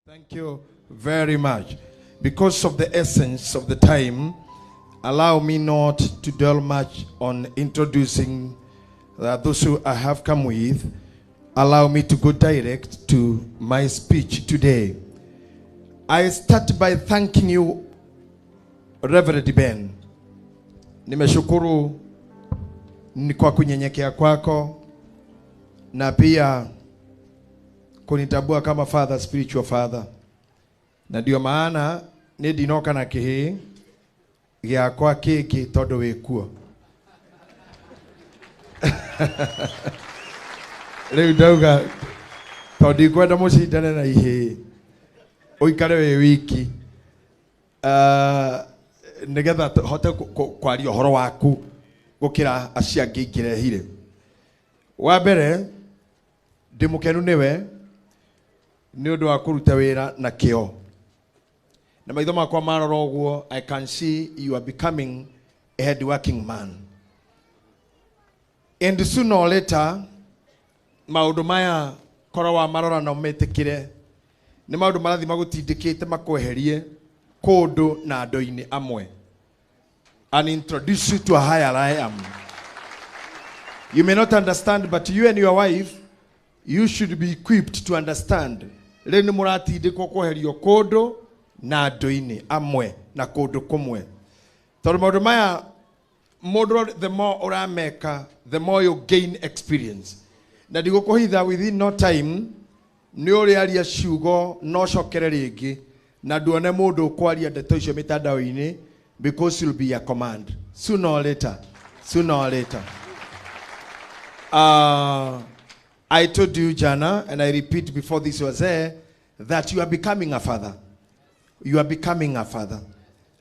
Thank you very much. Because of the essence of the time, allow me not to dwell much on introducing those who I have come with. Allow me to go direct to my speech today. I start by thanking you, Reverend Ben. Nimeshukuru ni kwa kunyenyekea kwako na pia kunitambua kama father, spiritual father. Na ndio maana ni ndinoka na kihii giakwa kiki tondu wikuo. Riu ndauga tondu ndikwenda mucindane na ihii uikare wi wiki, nigetha hote kwaria uhoro waku gukira acio angĩ ingĩrehire. Wa mbere ndi mũkenu nĩwe nĩ ũndũ wa kũruta wĩra na kĩo. Na maitho makwa marora ũguo, I can see you are becoming a hard working man. And sooner or later, maũndũ maya korwo wa marora na ũmetĩkĩre, nĩ maũndũ marathiĩ magũtindĩkĩte makweherie kũndũ na andũ-inĩ amwe and introduce you to a higher realm. You may not understand, but you and your wife, you should be equipped to understand. Rĩu nĩ mũratindĩkwo kweherio kũndũ na andũ-inĩ amwe na kũndũ kũmwe. Tondũ maũndũ maya, mũndũ the more ũrameka, the more you gain experience. Na ndigũkũhitha within no time, nĩ ũrĩaria ciugo no cokere rĩngĩ na nduone mũndũ ũkwaria ndeto icio mĩtandao-inĩ, because you'll be a command sooner or later, sooner or later. I told you, Jana, and I repeat before this was there, that you are becoming a father. You are becoming a father.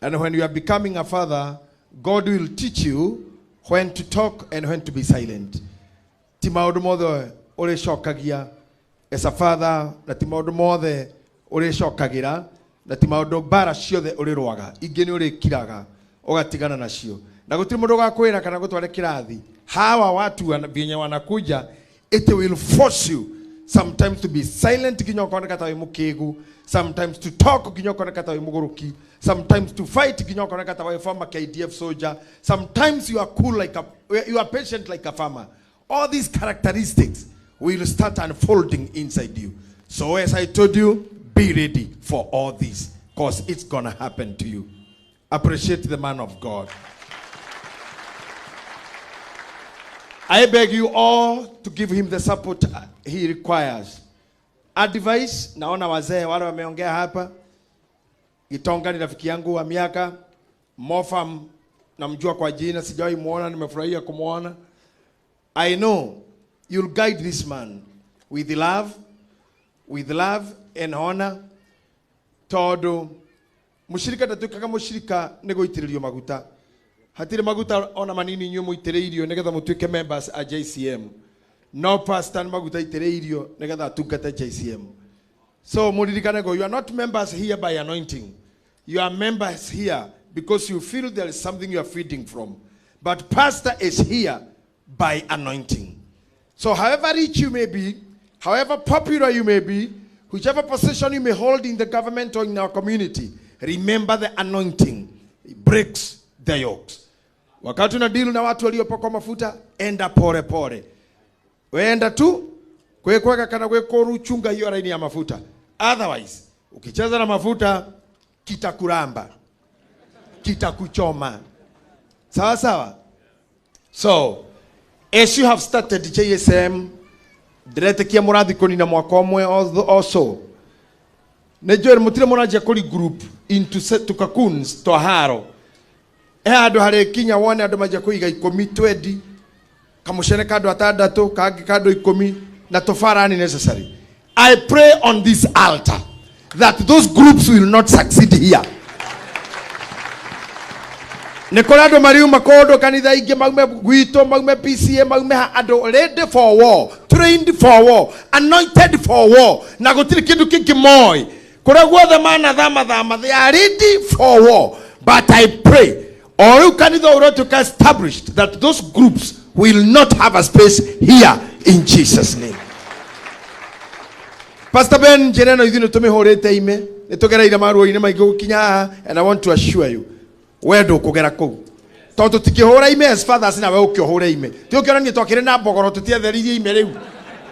And when you are becoming a father, God will teach you when to talk and when to be silent. Ti maũndũ mothe ũrĩcokagia as a father, na ti maũndũ mothe ũrĩcokagĩra, na ti maũndũ mbara ciothe ũrĩrũaga. Ingĩ nĩ ũrĩkiraga, ũgatigana nacio. Na gũtirĩ mũndũ ũgakwĩra kana gũtware kĩrathi. Hawa watu vyenye wanakuja, it will force you sometimes to be silent nginya ũkoneka ta wĩ mũkĩgu, sometimes to talk nginya ũkoneka ta wĩ mũgũrũki, sometimes to fight nginya ũkoneka ta wĩ former KDF soldier, sometimes you are cool like a, you are patient like a farmer. All these characteristics will start unfolding inside you. So as I told you, be ready for all this, because it's going to happen to you. Appreciate the man of God. I beg you all to give him the support he requires. Advice, naona wazee wale wameongea hapa. Gitonga ni rafiki yangu wa miaka. Mofam namjua kwa jina, sijawahi muona, nimefurahia kumuona. I know you'll guide this man with love, with love and honor. Tondu mushirika ndatuikaga mushirika ni guitiririo maguta. Hatire maguta ona manini inyuĩ mũitĩrĩirio nĩgetha mũtuĩke members a JCM. No pastor nĩ maguta aitĩrĩirio nĩgetha atungate JCM. So mũririkane go, you are not members here by anointing. You are members here because you feel there is something you are feeding from. But pastor is here by anointing. So however rich you may be, however popular you may be, whichever position you may hold in the government or in our community, remember the anointing. It breaks the yokes. Wakati una deal na watu waliopakwa mafuta, enda pole pole. Wenda tu kwekweka kana kwekoru, chunga hiyo laini ya mafuta. Otherwise, ukicheza na mafuta kitakuramba, kitakuchoma. Sawa sawa. So, as you have started JSM, ndiretekia murathi kunina mwaka ũmwe also. Nĩ njũĩ mũtirĩ mũranjia kũri group into set to cocoons to haro. He handũ harĩkinya wone andũ manjia kũiga ikũmi, twendi, kamũcene ka andũ atandatũ, kangĩ ka andũ ikũmi, na tũbara ni necessary. I pray on this altar that those groups will not succeed here. Nĩ kũrĩ andũ mariuma kũndũ kanitha ingĩ, maume gwitũ, maume PCA, maume ha, andũ ready for war, trained for war, anointed for war, na gũtirĩ kĩndũ kĩngĩ moĩ. Kũrĩa guothe manathama thama, they are ready for war. But I pray, o rĩu kanitha ũrĩa ũtuĩka established, that those groups will not have a space here in Jesus' name. Pastor Ben njĩra ĩno ithuĩ nĩ tũmĩhũrĩte ime, nĩ tũgereire maruo-inĩ maingĩ gũkinya haha, and I want to assure you, we ndũkũgera kũu. Tondũ tũtingĩhũra ime as fathers nawe ũke ũhũre ime. Ti ũkĩonanie twakĩrĩ na mbogoro tũtietheririe ime rĩu.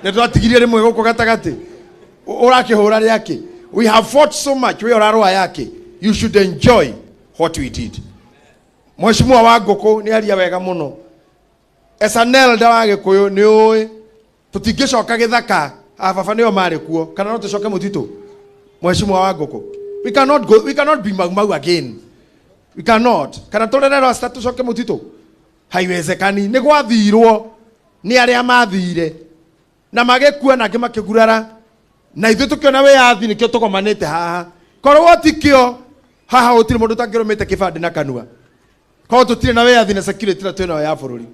Nĩ twatigirie rĩmwe gũkũ gatagatĩ. Ũrakĩhũra rĩakĩ. We have fought so much, we ũrarũa yake. You should enjoy what we did. Mheshimiwa wa ngũkũ nĩ aria wega mũno. As an elder wa Gĩkũyũ nĩ ũĩ tũtingĩcoka gĩthaka, a baba nĩo marĩ kuo, kana no tũcoke mũtitũ. Mheshimiwa wa ngũkũ, we cannot go, we cannot be Mau Mau again. We cannot. Kana tũrere rasta tũcoke mũtitũ, haiwezekani. Nĩ gwathirwo nĩ arĩa mathire na magĩkua na angĩ makĩgurara, na ithuĩ tũkĩona wĩyathi nĩkĩo tũgomanĩte haha. Korwo tikĩo haha gũtirĩ mũndũ ũtangĩrũmĩte kĩbandĩ na kanua, korwo tũtirĩ na wĩyathi na security na twĩnayo ya bũrũri.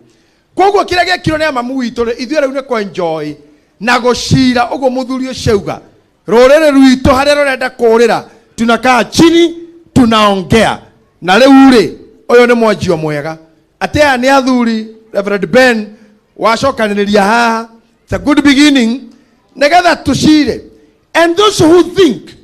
Koguo kĩrĩa gĩekirwo nĩ amamu witũ rĩ, ithuĩ rĩu nĩ kwenjoy na gũcira ũguo mũthuri ũcio auga. Rũrĩrĩ rwitũ harĩa rũrenda kũrĩra, tunakaa chini tunaongea. Na rĩu rĩ, ũyũ nĩ mwanjio mwega atĩ aya nĩ athuri Reverend Ben wacokanĩrĩria haha. It's a good beginning nĩgetha tũcire. And those who think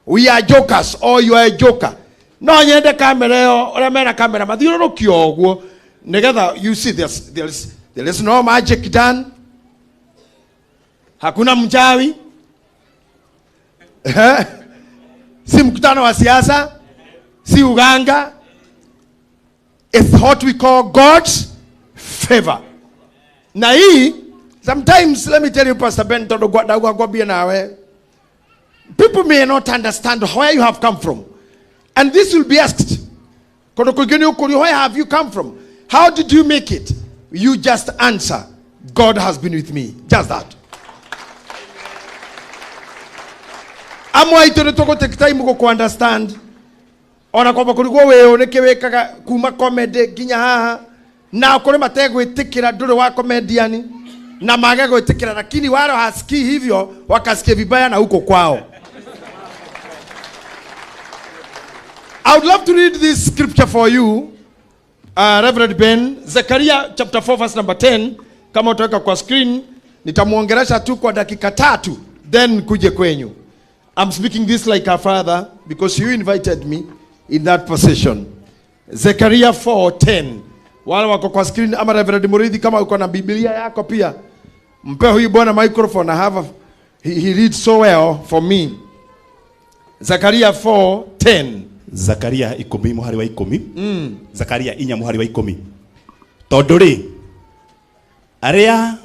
we are jokers or you are a joker, no nyende kamera ĩyo, ũrĩa mena kamera mathiũrũrũkio ũguo nĩgetha you see there is no magic done. Hakuna mchawi. Si mkutano wa siasa, si uganga. It's what we call God's favor. Na hii sometimes, let me tell you, Pastor Ben, tondu ndauga ngwambie nawe, people may not understand where you have come from, and this will be asked. Kondo kũingĩ nĩ ũkũrio, where have you come from, how did you make it? You just answer, God has been with me. Just that. Amwe aitũ nĩ tũgũ take time gũkũ understand, ona kwamba kũrigwo wĩũ nĩkĩ wĩkaga kuma comedy nginya haha, na kũrĩ mategwĩtĩkĩra ndũrĩ wa comedian na mage gwĩtĩkĩra, lakini wale hasikii hivyo wakasikia vibaya na huko kwao. I would love to read this scripture for you, Reverend Ben, Zechariah chapter 4 verse number 10. Kama utaweka kwa screen, nitamuongelesha tu kwa dakika 3, then kuje kwenyu. I'm speaking this like a father because you invited me in that position. Zechariah 4:10. Wale wako kwa screen ama Reverend Murithi, kama uko na Biblia yako pia, mpe huyu bwana microphone. He reads so well for me. Zechariah 4:10. Zakaria 10 muhari wa 10. Zakaria 4 muhari wa 10. Tondu ri aria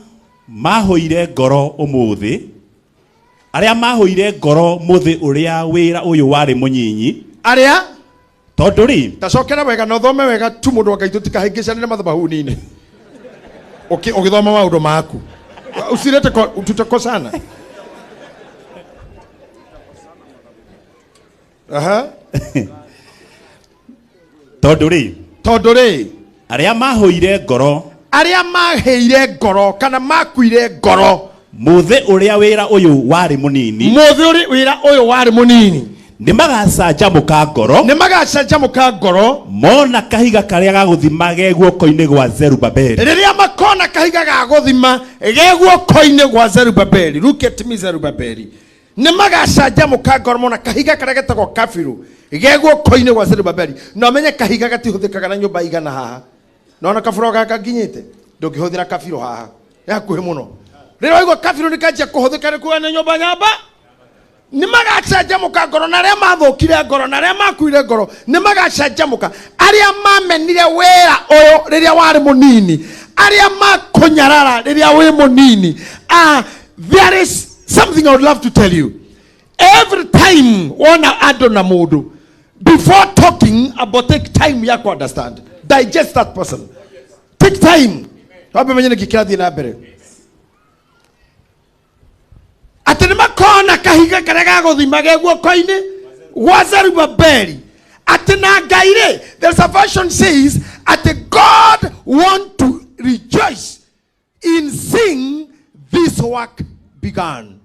mahuire ngoro umuthi, aria mahuire ngoro muthi uria wira uyu wari munyinyi, aria tondu ri tacokera wega na uthome wega tu mundu wa Ngai, tutikahĩngĩcane na mathabahuni-inĩ. Ũgĩthoma maũndũ maku usirete tutakosana. Aha. Tondu ri tondu ri aria mahuire ngoro, aria maheire ngoro kana makuire ngoro muthi uria wira uyu wari munini, muthi uri wira uyu wari munini, ni magacanjamũka ngoro, ni magacanjamũka ngoro mona kahiga karia gaguthima ge guoko-inĩ gwa Zerubabeli. Riria makona kahiga ga guthima ge guoko-inĩ gwa Zerubabeli. Look at me, Zerubabeli. Ni magacanjamũka ngoro mona kahiga karia getagwo kabiru ge guoko-inĩ gwa Zerubabeli. Na menye kahiga gatihuthikaga na nyumba igana haha. Naona kaburo gaka nginyite ndũngĩhũthĩra kabiru haha, nĩ hakuhĩ mũno. Rĩrĩa waigua kabiru nĩ kanjia kũhũthĩka nĩ kuga nĩ nyũmba nyamba. Nĩ magacanjamũka ngoro, na arĩa mathũkire ngoro, na arĩa makuire ngoro nĩ magacanjamũka. Arĩa mamenire wĩra ũyũ rĩrĩa warĩ mũnini, arĩa makũnyarara rĩrĩa wĩ mũnini. There is something I would love to tell you. Every time wona andũ na mũndũ, before talking about, take time ya ku understand, digest that person, take time. Wambe menye nĩkĩ kĩrathiĩ na mbere. Atĩ nĩ makona kahiga karĩa gagũthima ge guoko-inĩ gwa Zerubabeli. Atĩ na Ngai rĩ, there's a version says atĩ God want to rejoice in seeing this work begun.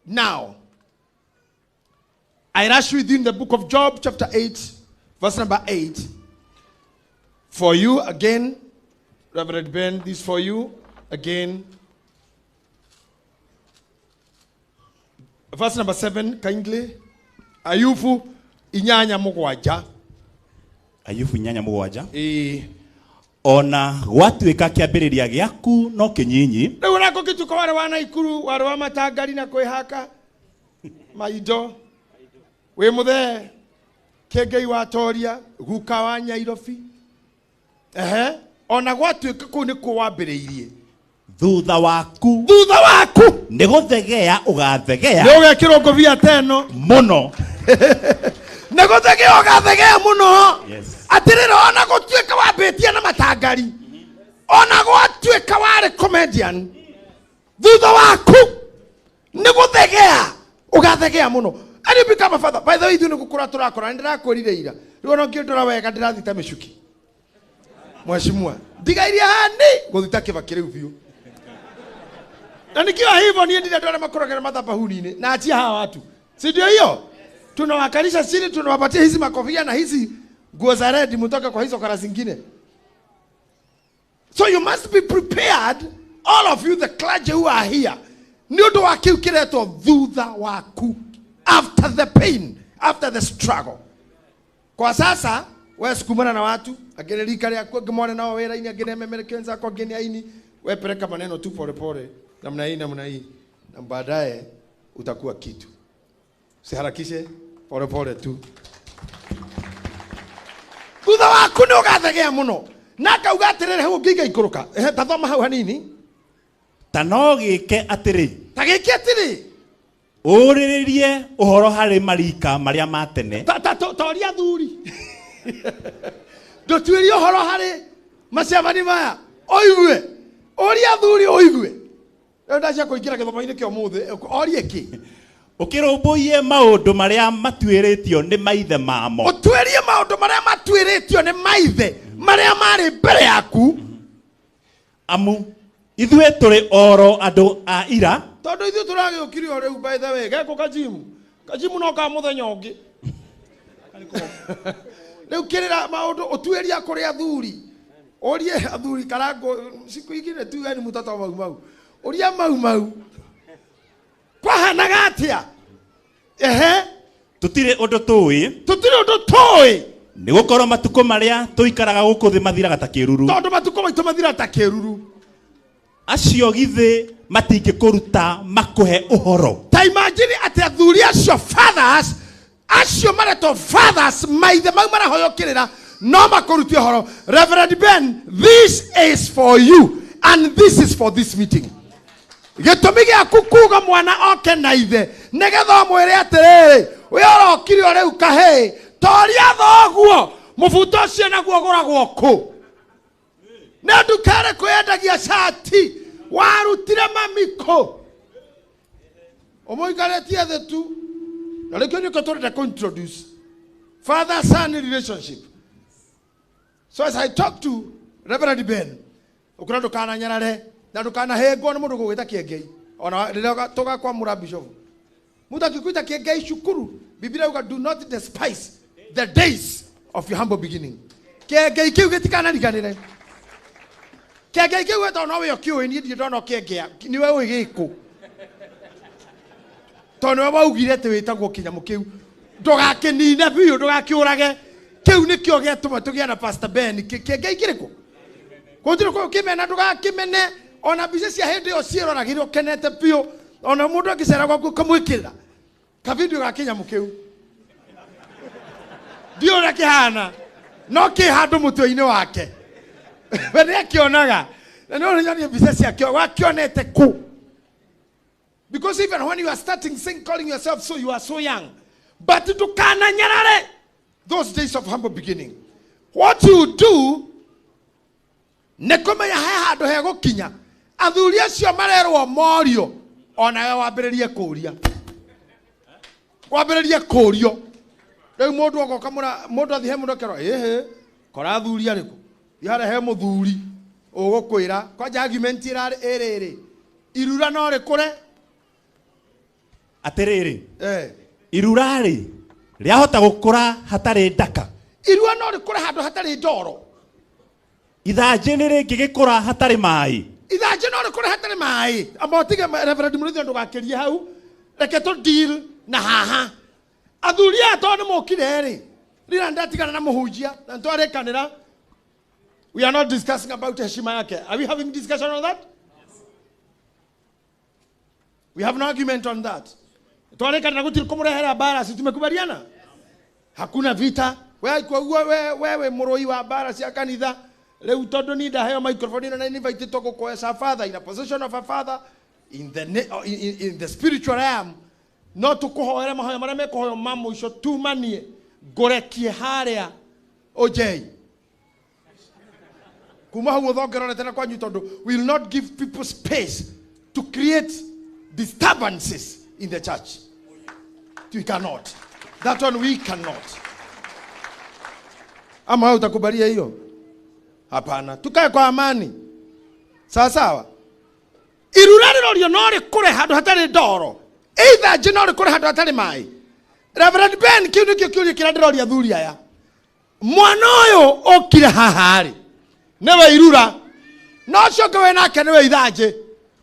Now, I rush with you in the book of Job, chapter 8, verse number 8. For you again, Reverend Ben, this for you again. Verse number 7 kindly. Ayubu 8:7. Ayubu 8:7. Ona gwatuĩka kĩambĩrĩria gĩaku no kĩnyinyi. Rĩu nako kĩtuko warĩ wa Naikuru, warĩ wa matangari na kwĩhaka maindo. Wĩ mũthee Kĩengei wa Toria, guka wa Nyairobi. Ehe, ona gwatuĩka kũu nĩkuo wambĩrĩirie. Thutha waku. Thutha waku. Nĩ gũthegea ũgathegea. Nĩ ũgekĩrwo ngũbia ta ĩno. Mũno. Nĩ gũthegea ũgathegea mũno. Yes. Atĩrĩrĩ, ona gũtuĩka wambĩtie na matangari, ona gwatuĩka warĩ comedian, thutha waku nĩ gũthegea ũgathegea mũno. And you become a father. By the way, ithuĩ nĩ gũkũra tũrakũra, nĩ ndĩrakwĩrire ira. Rĩu ona ũngĩndora wega ndĩrathita mĩcuki. Mheshimiwa, ndigairie hani gũthita Kĩbakĩ rĩu biũ. Na nikiwa hivyo niĩ ndire andũ arĩa makũragĩra mathabahuni-inĩ na achia hawa watu. Si ndio hiyo? Tunawakalisha chini, tunawapatia hizi makofia na hizi nguo za red, mtoka kwa hizo kara zingine. So you must be prepared, all of you, the clergy who are here. Nĩ ũndũ wa kĩu kĩretwo thutha waku, after the pain, after the struggle. Kwa sasa we sukumana na watu, angĩ nĩ rika rĩaku, angĩ mone nao wĩra-inĩ, angĩ nĩ ememereke wenzako, angĩ nĩ aini. We peleka maneno tu pole pole, namna hii, namna hii, na baadaye utakuwa kitu. Usiharakishe, pole pole tu. Thutha waku nĩ ũgathegea mũno. Na akauga atĩrĩrĩ, hau ũngĩigaikũrũka. Ehe, ta thoma hau hanini. Ta no gĩke atĩrĩ. Ta gĩke atĩrĩ. Ũrĩrĩrie ũhoro harĩ marika marĩa ma tene. Ta ũria athuri. Ndũtuĩrie ũhoro harĩ macemani maya. Ũigue. Ũria athuri ũigue. Rĩu ndacia kũingĩra gĩthomo-inĩ kĩa ũmũthĩ, orie kĩ? Ũkĩrũmbũiye maũndũ marĩa matuĩrĩtio nĩ maithe mamo. Ũtuĩrie maũndũ marĩa matuĩrĩtio nĩ maithe marĩa marĩ mbere yaku. Amu ithuĩ tũrĩ oro andũ a ira. Tondũ ithuĩ tũragĩũkire o rĩu, by the way, gekũ kajimu. Kajimu no ka mũthenya ũngĩ. Rĩu kĩrĩra maũndũ ũtuĩria kũrĩ athuri. Ũrie athuri karango siku ingine tu yani mtoto wa Mau Mau. Ũria Mau Mau. Kwahanaga atĩa? Ehe. Tũtirĩ ũndũ tũĩ. Tũtirĩ ũndũ tũĩ. Nĩ gũkorwo matukũ marĩa tũikaraga gũkũ thĩ mathiraga ta kĩruru. Tondũ matukũ maitũ mathiraga ta kĩruru. Acio githĩ matingĩkũruta makũhe ũhoro. Ta imagine atĩ athuri acio fathers, acio maretwo fathers, maithe mau marahoyokĩrĩra, no makũrutie ũhoro. Reverend Ben, this is for you and this is for this meeting. Gĩtũmi gĩaku kuga mwana oke na ithe nĩgetha ũmwĩre atĩrĩrĩ, ũyũ ũrokire o rĩu kahĩĩ, toria thoguo, mũbuto ũcio naguo ũgũragwo kũ? Nĩ nduka ĩrĩkũ yendagia cati warutire mami kũ? Ũmũikarĩtie thĩ tu. Na rĩkĩo nĩkĩo tũrenda kũ-introduce father son relationship. So as I talk to Reverend Ben, ũkũra ndũkananyarare na ndũkanahĩngwo nĩ mũndũ gũgwĩta Kĩengei. Ona rĩrĩa tũgakwamũra bishop, mũndũ akĩkwĩta Kĩengei cukuru, Biblia yuga do not despise the days of your humble beginning. Kĩengei kĩu gĩtikanariganĩre. Kĩengei kĩu wetwo no we ũkĩũĩ, niĩ ndirĩ ndona ũkĩengea, nĩwe ũĩ gĩkũ. Tondũ nĩwe waugire atĩ wĩtagwo kĩnyamũ kĩu. Ndũgakĩnine biũ, ndũgakĩũrage. Kĩu nĩkĩo gĩatũma tũgĩe na Pastor Ben. Kĩengei kĩrĩkũ? Gũtirĩ kũndũ kĩmena, ndũgakĩmene. Ona mbica cia hĩndĩ ĩyo ciĩroragĩrwo ũkenete biũ. Ona mũndũ angĩcera gwaku ũkamwĩkĩrĩra kavideo ga kĩnyamũ kĩu. Ndiũĩ ũrĩa kĩhana, no kĩ handũ mũtwe-inĩ wake. We nĩakĩonaga. Na nĩ ũrĩa mbica ciakĩo, wakĩonete kũ? Because even when you are starting saying, calling yourself so, you are so young. But ndũkananyarare those days of humble beginning. What you do, nĩ kũmenya he handũ hegũkinya. Athuri acio marerwo morio, onawe wambĩrĩrie kũũria. Wambĩrĩrie kũũrio. Rĩu mũndũ agoka mũndũ athiĩ he mũndũ akerwo, ĩhĩ, kora athuri arĩkũ? Thiĩ harĩa he mũthuri ũgũkwĩra. Kwanja argument ĩrarĩ ĩrĩrĩ, irura no rĩkũre. Atĩrĩrĩ, irura rĩ, rĩahota gũkũra hatarĩ ndaka. Irua no rĩkũre handũ hatarĩ ndoro. Ithanjĩ nĩ rĩngĩgĩkũra hatarĩ maĩ. Ithanjĩ no rĩkũre hatarĩ maĩ. Amba ũtige Reverend Mũrĩithi ndũgakĩrie hau. Reke tũ deal na haha. Athuri aya tondũ nĩ mokire rĩ, rĩrĩa ndatigana na mũhunjia na nĩtwarĩkanĩra. We are not discussing about heshima yake. Are we having discussion on that? Yes. We have no argument on that. Twarĩkanĩra gũtirĩ kũmũrehera mbara, si tumekubaliana? Yes. Hakuna vita. Wewe kwa wewe mũrũi wa mbara cia kanitha, rĩu tondũ ni ndaheo microphone ĩno na invite gũkũ as a father, in a position of a father, in the spiritual realm, no tũkũhoere mahoya marĩa mekũhoywo ma mũico tumanie ngũrekie harĩa ũnjei. Kuma hau ũthongerorete na kwanyu tondũ we will not give people space to create disturbances in the church. We cannot. That one we cannot. Ama wewe utakubalia hiyo? Hapana. Tukae kwa amani. Sawa sawa. Irura rĩrorio no rĩkũre handũ hatarĩ ndoro. Either nji no rĩkũre handũ hatarĩ maĩ. Reverend Ben, kĩu nĩkĩo kĩũria kĩrĩa ndĩroria athuri aya. Mwana ũyũ okire haha rĩ, nĩwe irura. No ũcio ũngĩ wĩ nake nĩwe ithanjĩ.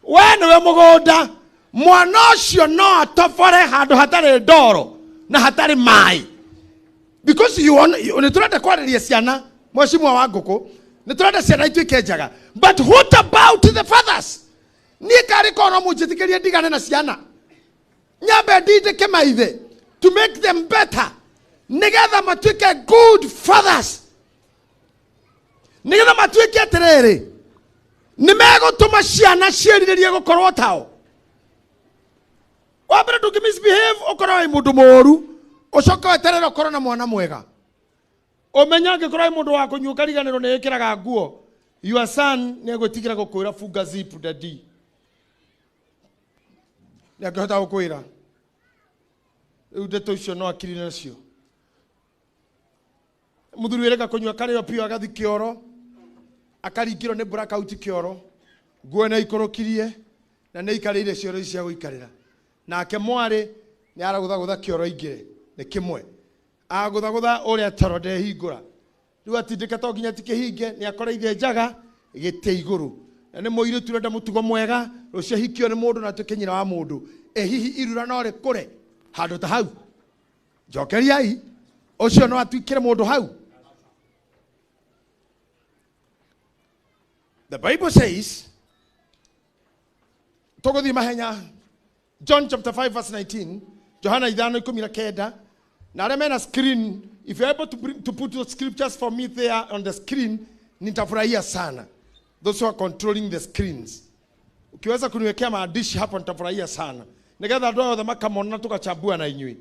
We nĩwe mũgũnda. Mwana ũcio no atobore handũ hatarĩ ndoro na hatarĩ maĩ. Because you want, nĩ tũrenda kwarĩria ciana, mheshimiwa wa ngũkũ, nĩ tũrenda ciana ituĩke njega. But what about the fathers? Niĩ karĩ korwo no mũnjĩtĩkĩrie ndigane na ciana. Nyambe ndindĩke maithe to make them better. Nĩgetha matuĩke good fathers. Nĩgetha matuĩke atĩrĩrĩ, nĩ megũtũma ciana ciĩrirĩrie gũkorwo tao. Wa mbere ndũngĩ misbehave ũkorwo wĩ mũndũ mũũru, ũcoke weterere ũkorwo na mwana mwega. Ũmenye angĩkorwo wĩ mũndũ wa kũnyua ũkariganĩrwo nĩ ĩkĩraga nguo, your son nĩ egwĩtigĩra gũkwĩra funga zip daddy. Nĩ angĩhota gũkwĩra. Rĩu ndeto icio no akiri nacio. Mũthuri wĩrĩga kũnyua karĩo piũ agathi kĩoro, akaringĩrwo nĩ blackout kĩoro, nguo nĩ aikũrũkirie na nĩ aikarĩire cioro ici cia gũikarĩra. Nake mwarĩ nĩ aragũthagũtha kĩoro aingĩre, nĩ kĩmwe. Agũthagũtha ũrĩa toro ndehingũra. Rĩu atindĩka to nginya tikĩhinge, nĩ akoreire njaga gĩtĩ igũrũ. Na nĩ mũirĩtu ũrenda mũtugo mwega, rũciũ ahikio nĩ mũndũ na atuĩke nyina wa mũndũ. Ĩ hihi irura no rĩkũre handũ ta hau? Njokeriai, ũcio no atuĩkĩre mũndũ hau? The Bible says, tũgũthiĩ mahenya, John chapter 5 verse 19, Johana 5:19. Na arĩa mena screen, if you're able to bring, to put those scriptures for me there on the screen, nitafurahia sana. Those who are controlling the screens. Ukiweza kuniwekea maandishi hapo nitafurahia sana. Nigetha andũ othe makamona tukachambua na inyuĩ.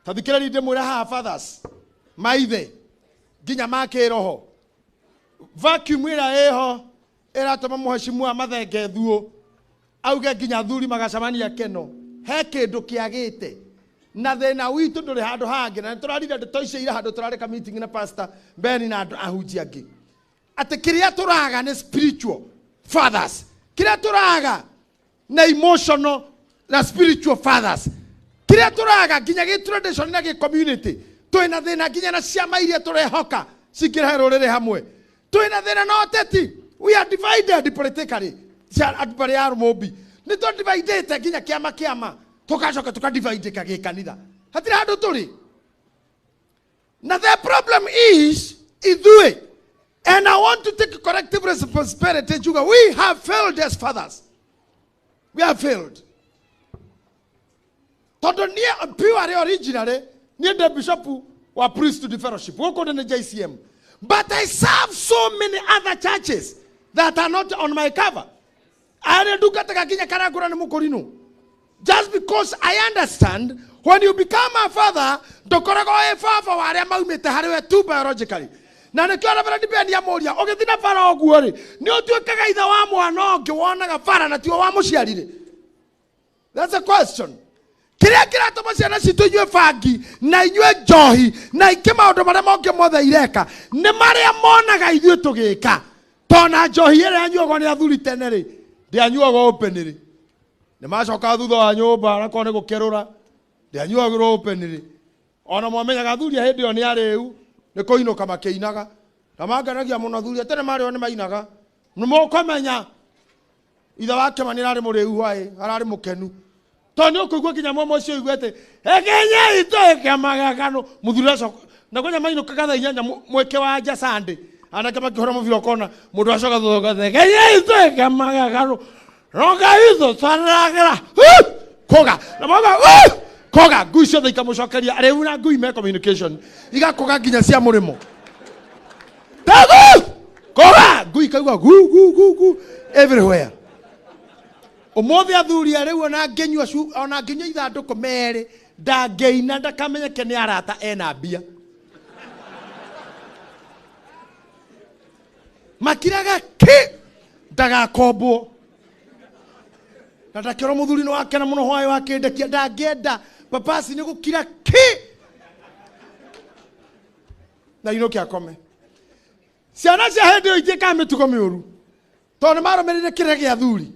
Tathikĩrĩria ndĩmwĩre haha fathers, maithe, nginya ma kĩroho. Vacuum ĩrĩa ĩho ĩratũma mũheshimiwa mathenge thuo auge nginya athuri magacemania keno. He kĩndũ kĩagĩte. Na thĩna witũ ndũrĩ handũ hangĩ, na nĩtũrarire ndeto icio ira handũ tũrarĩka meeting na Pastor Ben na andũ ahunjia angĩ. Atĩ kĩrĩa tũraga nĩ spiritual fathers. Kĩrĩa tũraga na emotional na spiritual fathers. Kĩrĩa tũraga nginya gĩ tradition na gĩ community. Twĩna thĩna nginya na ciama iria tũrehoka cingĩrehe rũrĩrĩ hamwe. Twĩna thĩna na ũteti. We are divided politically. Cia andũ marĩa a Mũmbi. Nĩ tũ dividĩte nginya kĩama kĩama. Tũgacoka tũkadividĩka gĩkanitha. Hatirĩ handũ tũrĩ. Na the problem is ithuĩ. And I want to take collective responsibility. Juga, we have failed as fathers. We have failed. Tondũ niĩ purely originally, niĩ ndĩ bishop wa priesthood fellowship. Gũkũ ndĩ nĩ JCM. But I serve so many other churches that are not on my cover. Arĩa ndungataga nginya Karangũra nĩ mũkũrinũ. Just because I understand when you become a father, ndũkoragwo wĩ baba wa arĩa maumĩte harĩ we tu biologically. Na nĩkĩo Reverend Ben amũria, ũgĩthiĩ na bara ũguo rĩ, nĩ ũtuĩkaga ithe wa mwana ũngĩ wonaga bara na tiwe wamũciarire? That's a question. Kĩrĩa kĩratũma ciana citũ inyue bangi na inyue njohi na ingĩ maũndũ marĩa mangĩ mothe ireka nĩ marĩa monaga ithuĩ tũgĩka. Tona njohi ĩrĩa yanyuagwo nĩ athuri tene rĩ, ndĩanyuagwo openly. Nĩ macoka thutha wa nyũmba nakorwo nĩ gũkerũra, ndĩanyuagĩrwo openly. Ona mwamenyaga athuri a hĩndĩ ĩyo nĩ arĩu, nĩ kũinũka makĩinaga. Na mangenagia mũno athuri a tene marĩo nĩ mainaga. Nĩ mũkũmenya ithe wa Kĩmani ararĩ mũrĩu hwaĩ, ararĩ mũkenu. Tondũ nĩ ũkũigua nginya mwama ũcio ũigue atĩ ekenyei twĩke magegano. Mũthuri acoka na kwanja mainũkaga thaa 8 mweke wa nja Sunday. Anake makĩhũra mũbira ũkona mũndũ acoka thutha ũgathe ekenyei twĩke magegano. Roga itho twaragĩra. Koga. Na mauga koga ngui ciothe ikamũcokeria arĩu na ngui me communication. Igakũga nginya cia mũrĩmo. Tagu! Koga! Ngui ikaigua gu gu gu gu everywhere. Ũmũthĩ athuri a rĩu ona angĩnyua ona angĩnyua ithandũkũ merĩ ndangĩina ndakamenyeke nĩ arata ena mbia. Makiraga ki ndagakombwo. Na ndakĩrwo mũthuri nĩ wakena mũno hwaĩ wa kĩndekia ndangĩenda papasi nĩ gũkira ki na inũke akome. Ciana cia hĩndĩ ĩyo itiĩkaga mĩtugo mĩũru tondũ nĩ marũmĩrĩire kĩrĩra gĩa athuri.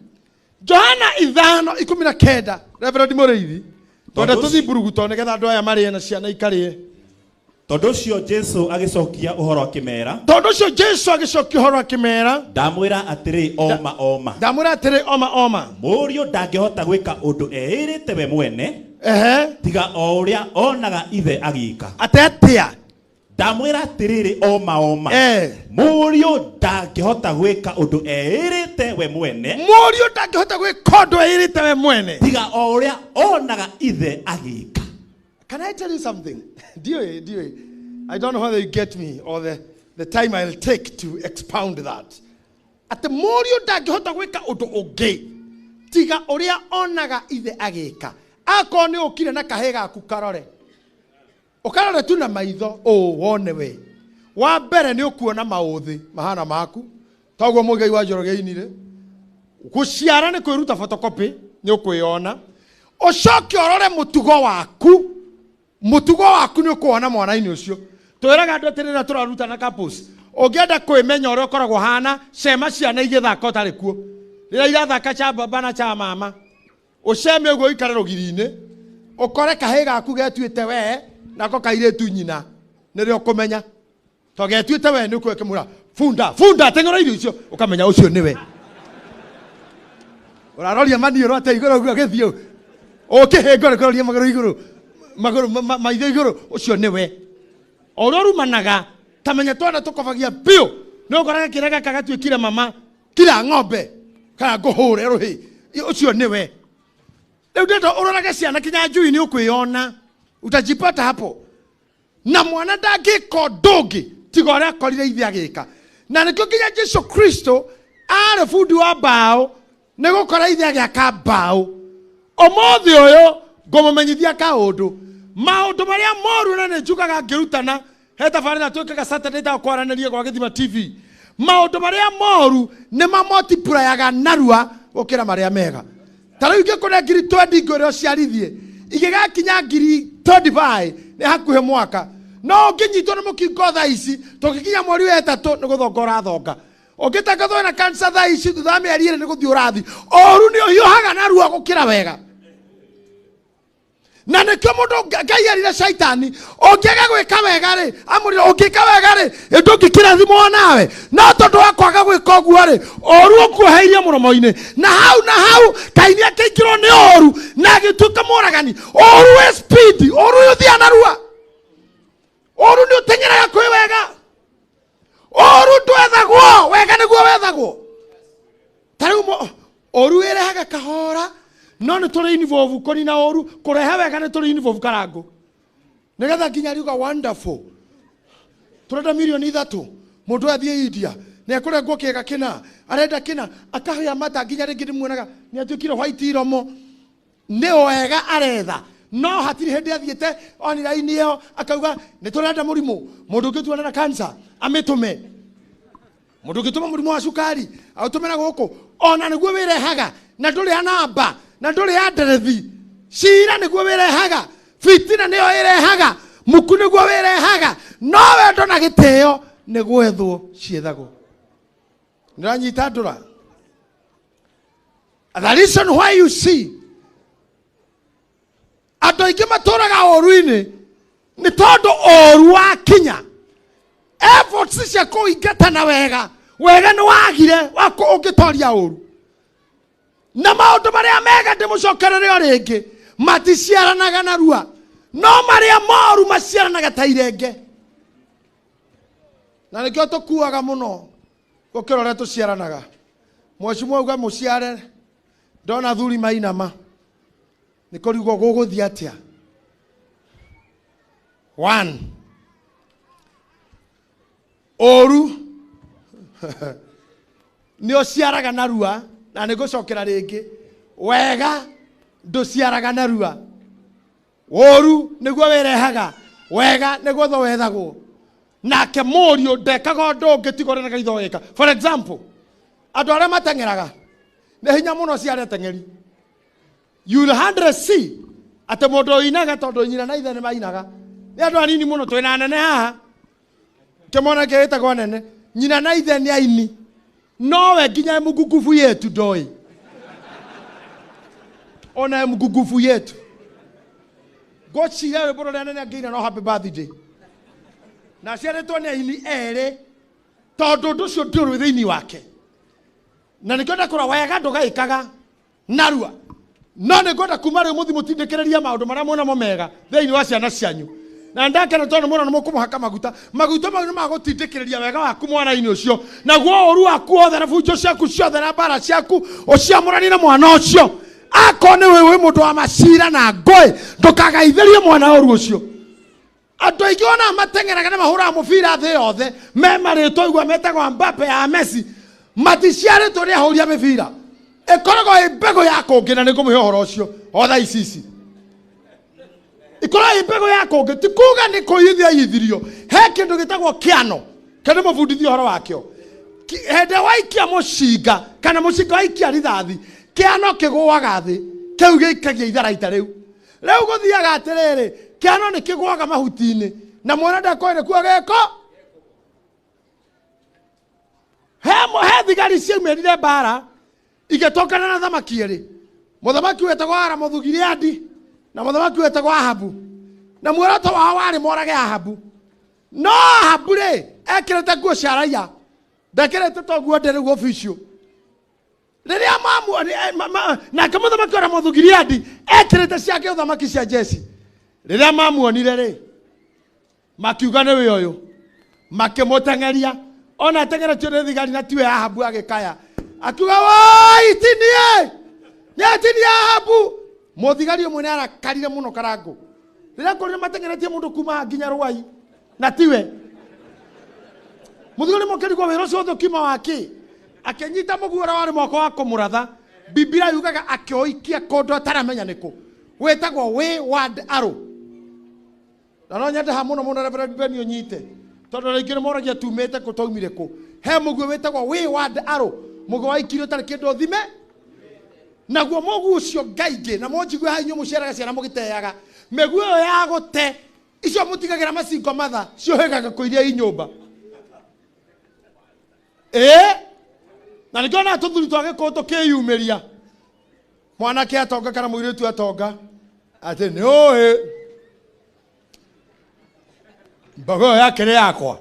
Johana 5:19, Reverend Mũrĩithi, twenda tũthiĩ mburugu tondũ nĩgetha andũ aya marĩe na ciana ikarĩe. Tondũ ũcio Jesu agĩcokia ũhoro akĩmera. Tondũ ũcio Jesu agĩcokia ũhoro akĩmera. Ndamwĩra atĩrĩ oma oma. Ndamwĩra atĩrĩ oma oma. Mũriũ ndangĩhota gwĩka ũndũ eĩrĩte we mwene. Tiga o ũrĩa onaga ithe agĩka. Atĩ atĩa? Ndamwĩra atĩrĩrĩ oma oma. Mũriũ ndangĩhota gwĩka ũndũ eĩrĩte we mwene. Mũriũ ndangĩhota gwĩka ũndũ eĩrĩte we mwene. Tiga o ũrĩa onaga ithe agĩka. Can I tell you something? Ndiũĩ, ndiũĩ. I don't know whether you get me or the time I'll take to expound that. Atĩ mũriũ ndangĩhota gwĩka ũndũ ũngĩ tiga ũrĩa onaga ithe agĩka. Akorwo nĩ ũkire na kahĩĩ gaku karore. Ũkarore tu na maitho ũũ wone we. Wa mbere nĩ ũkuona maũthĩ mahana maku. Toguo Mũigai wa Njoroge ainire. Gũciara nĩ kwĩruta photocopy, nĩ ũkwĩona. Ũcoke ũrore mũtugo waku. Mũtugo waku nĩ ũkũwona mwana-inĩ ũcio. Twĩraga andũ atĩ rĩrĩa tũrarutana couples, ũngĩenda kwĩmenya ũrĩa ũkoragwo ũhana, cema ciana igĩthaka ũtarĩ kuo. Rĩrĩa irathaka cha baba na cha mama, ũceme ũguo ũikare rũgiri-inĩ, ũkore kahĩĩ gaku getuĩte we, nako kairĩtu nyina, nĩrĩo ũkũmenya. To getuĩte we nĩ ũkũe kĩmũra, bunda, bunda, teng'era irio icio, ũkamenya ũcio nĩwe. Ũraroria maniũrũ atĩa igũrũ ũguo agĩthiĩ ũũ. Ũkĩhĩngwo nĩ kũroria magũrũ igũrũ, magũrũ, maitho igũrũ, ũcio nĩwe. O ũrĩa ũrumanaga, ta menya twana tũkobagia biũ, nĩ ũkoraga kĩrĩa gaka gatuĩkire mama, kira ng'ombe, kana ngũhũre rũhĩ, ũcio nĩwe. Rĩu ndĩrenda ũrorage ciana kinya njui nĩ ũkwĩyona, utajipata hapo. Na mwana ndangĩka ũndũ ũngĩ tiga ũrĩa akorire ithe agĩka. Na nĩkĩo nginya Jesu Kristo arĩ bundi wa mbaũ, nĩ gũkora ithe agĩaka mbaũ. Ũmũthĩ ũyũ ngũmũmenyithia kaũndũ, maũndũ marĩa moru na nĩ njugaga ngĩrutana, he tabarĩra twĩkaga Saturday ta kwaranĩria gwa Gĩthima TV. Maũndũ marĩa moru nĩ mamultiplyaga narua gũkĩra marĩa mega. Ta rĩu ingĩkũne ngiri twendi ngwĩre ũciarithie, ingĩgakinya ngiri 25 nĩ hakuhĩ mwaka. No ũngĩnyitwo nĩ mũkingo thaa ici, tũngĩkinya mweri wa ĩtatũ nĩ gũthonga ũrathonga. Ũngĩtangathwo wĩna cancer thaa ici, thutha wa mĩeri ĩrĩ nĩ gũthiĩ ũrathiĩ. Ũru nĩ ũhiũhaga narua gũkĩra wega. Na nĩkĩo mũndũ Ngai erire Shaitani, ũngĩaga gwĩka wega rĩ, amũrire ũngĩka wega rĩ, ndũngĩkĩrathimwo nawe. No tondũ wa kwaga gwĩka ũguo rĩ, ũru ũkuoheirie mũromo-inĩ. Na hau na hau Kaini akĩingĩrwo nĩ ũru na agĩtuĩka mũragani. Ũru wĩ speed, ũru ũyũ ũthiaga narua. Ũru nĩ ũteng'eraga kwĩ wega. Ũru ndwethagwo, wega nĩguo wethagwo. Ta rĩu ũru ĩrehaga kahora, no nĩ tũrĩ involve kũnina ũru, kũrehe wega nĩ tũrĩ involve karangũ. Nĩgetha nginya riuga wonderful. Tũrenda mirioni 3, mũndũ athiĩ India, nĩ ekũrengwo kĩga kĩna, arenda kĩna, akahĩa mata nginya rĩngĩ ndĩmuonaga nĩ atuĩkire white iromo. Nĩ wega aretha, no hatirĩ hĩndĩ athiĩte online ĩyo akauga nĩ tũrenda mũrimũ, mũndũ ũngĩ tuonana cancer amĩtũme. Mũndũ ũngĩtũma mũrimũ wa cukari aũtũmĩra gũkũ, ona nĩguo wĩrehaga, na ndũrĩ a namba, na ndũrĩ a nderethi. Cira nĩguo wĩrehaga, fitina nĩyo ĩrehaga, muku nĩguo wĩrehaga, no wendo na gĩtĩo nĩ gwethwo ciethagwo. Nĩũranyita ndũra? The reason why you see andũ aingĩ matũraga ũru-inĩ nĩ tondũ ũru wakinya efforts cia kũingatana wega, wega nĩ wagire wa ũngĩtoria ũru. Na maũndũ marĩa mega ndĩmũcokerere o rĩngĩ maticiaranaga narua, no marĩa moru maciaranaga ta irenge. Na nĩkĩo tũkuaga mũno gũkĩra ũrĩa tũciaranaga. Mheshimiwa auga mũciare, ndona thuri mainama nĩ kũrigwo gũgũthiĩ atĩa. One, ũru nĩ ũciaraga narua, na nĩ ngũcokera rĩngĩ, wega ndũciaraga narua. Ũru nĩguo wĩrehaga, wega nĩguo tho wethagwo. Nake mũriũ ndekaga ũndũ ũngĩ tiga ũrĩa Ngai weka. For example, andũ arĩa mateng'eraga nĩ hinya mũno ciare ateng'eri. You will hardly see atĩ mũndũ ũinaga, tondũ nyina na ithe nĩ mainaga. Nĩ andũ anini mũno, twĩna anene haha, kĩmwana kĩĩtagwo anene, nyina na ithe nĩ aini, nowe nginya mgugufu yetu ndoĩ ona mgugufu yetu ngũciria rwĩmbo rũrĩa nene angĩina no happy birthday, na aciarĩtwo nĩ aini erĩ, tondũ ũndũ ũcio ndũrĩ thĩinĩ wake. Na nĩkĩo ndakũra wega ndũgaĩkaga narua, no nĩ ngwenda kuma rĩu mũthi mũtindĩkĩrĩrie maũndũ marĩa muonamo mega thĩinĩ wa ciana cianyu. Na ndakena tondũ mũno nĩ mũkũmũhaka maguta. Maguta mau nĩ magũtindĩkĩrĩria wega waku mwana-inĩ ũcio, naguo ũru waku wothe na bunjo ciaku ciothe na mbara ciaku ũciamũranie na mwana ũcio. Akorwo nĩ wĩ mũndũ wa macira na ngũĩ, ndũkagaithĩrie mwana ũru ũcio. Andũ aingĩ ona mateng'eraga na mahũraga mũbira thĩ yothe me marĩtwa igua metagwo Mbappe ya Messi, maticiarĩtwo nĩ ahũri a mĩbira, ĩkoragwo ĩ mbegũ ya kũngĩ. Na nĩ ngũmũhe ũhoro ũcio o thaa ici ici. Ĩkoragwo ĩ mbegũ ya kũngĩ, ti kuga nĩ kũiyithia iyithirio. He kĩndũ gĩtagwo kĩano, kĩndũ mũbundithie ũhoro wakĩo. Hĩndĩ waikia mũcinga kana mũcinga waikia rithathi, kĩano kĩgũaga thĩ, kĩu gĩikagia itharaita rĩu. Rĩu gũthiaga atĩrĩrĩ, kĩano nĩ kĩgũaga mahuti-inĩ na mwana ndakoĩ nĩkuo gĩko. He thigari ciaumĩrire mbara igĩtũngana na thamaki erĩ, mũthamaki wetagwo Aramothu Gileadi na mũthamaki wetagwo Ahabu, na muoroto wao warĩ morage Ahabu. No Ahabu rĩ, ekĩrĩte nguo cia raia, ndekĩrĩte to nguo ndĩ rĩu official. Rĩrĩa nake mũthamaki wa Ramothu Gileadi ekĩrĩte ciake ũthamaki cia jeci. Rĩrĩa mamuonire rĩ, makiuga nĩwe ũyũ, makĩmũteng'eria. Ona ateng'eretio nĩ thigari na tiwe Ahabu, agĩkaya akiuga, woi tinie nĩ tinie Ahabu. Mũthigari ũmwe nĩ arakarire mũno karangũ rĩrĩa akorire mateng'eretie mũndũ kuma nginya Rwai na tiwe. Mũthigari ũmwe akĩrigwo wĩra ũcio wothe ũkiuma wa kĩ, akĩnyita mũguo ũrĩa warĩ mwako wa kũmũratha. Biblia yugaga akĩũikia kũndũ ataramenya nĩkũ, wĩtagwo wayward arrow. Na no nyende ha mũno mũno Reverend Ben ũnyite, tondũ rĩngĩ nĩ moragia tumĩte kũ, twaumire kũ. He mũguĩ wĩtagwo wayward arrow, mũguĩ waikirio ũtarĩ kĩndũ ũthime naguo mũguĩ ũcio. Ngaingĩ na mũnjigue haha, inyuĩ mũciaraga ciana mũgĩteaga mĩguĩ ĩyo ya gũte, icio mũtigagĩra macingo matha ciũhĩgaga kũ iria i nyũmba ĩĩ. Na nĩkĩo na tũthuri twa gĩkũyũ tũkĩyumĩria, mwanake atonga kana mũirĩtu atonga, atĩ nĩ ũĩ mbogo ĩyo yake nĩ yakwa,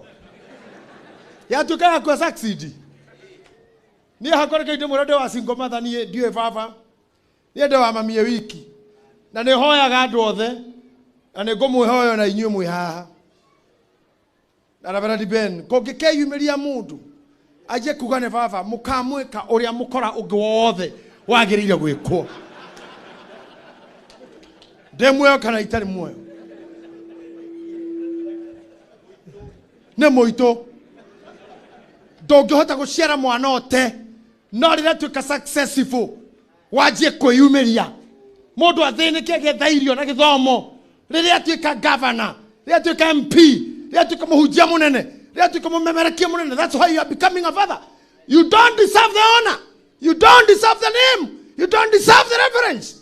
yatuĩka yakwa succeed. Niĩ hakwa reke ndĩmwĩre, ndĩ wa single mother, niĩ ndiũĩ baba, niĩ ndĩ wa mamie wiki, na nĩ hoyaga andũ othe, na nĩ ngũmwĩhoya na inyuĩ mwĩ haha na Reverend Ben, kũngĩkeyumĩria mũndũ anjie kuga nĩ baba, mũkamwĩka ũrĩa mũkora ũngĩ wothe wagĩrĩire gwĩkwo, ndĩ muoyo kana itarĩ muoyo. Nĩ mũitũ, ndũngĩhota gũciara mwana ũte, no rĩrĩa tuĩka successful wanjie kwĩyumĩria, mũndũ athĩnĩke agĩetha irio na gĩthomo, rĩrĩa atuĩka governor, rĩrĩa atuĩka MP, rĩrĩa atuĩka mũhunjia mũnene, rĩrĩa atuĩka mũmemerekia mũnene, that's why you are becoming a father. You don't deserve the honor, you don't deserve the name, you don't deserve the reverence.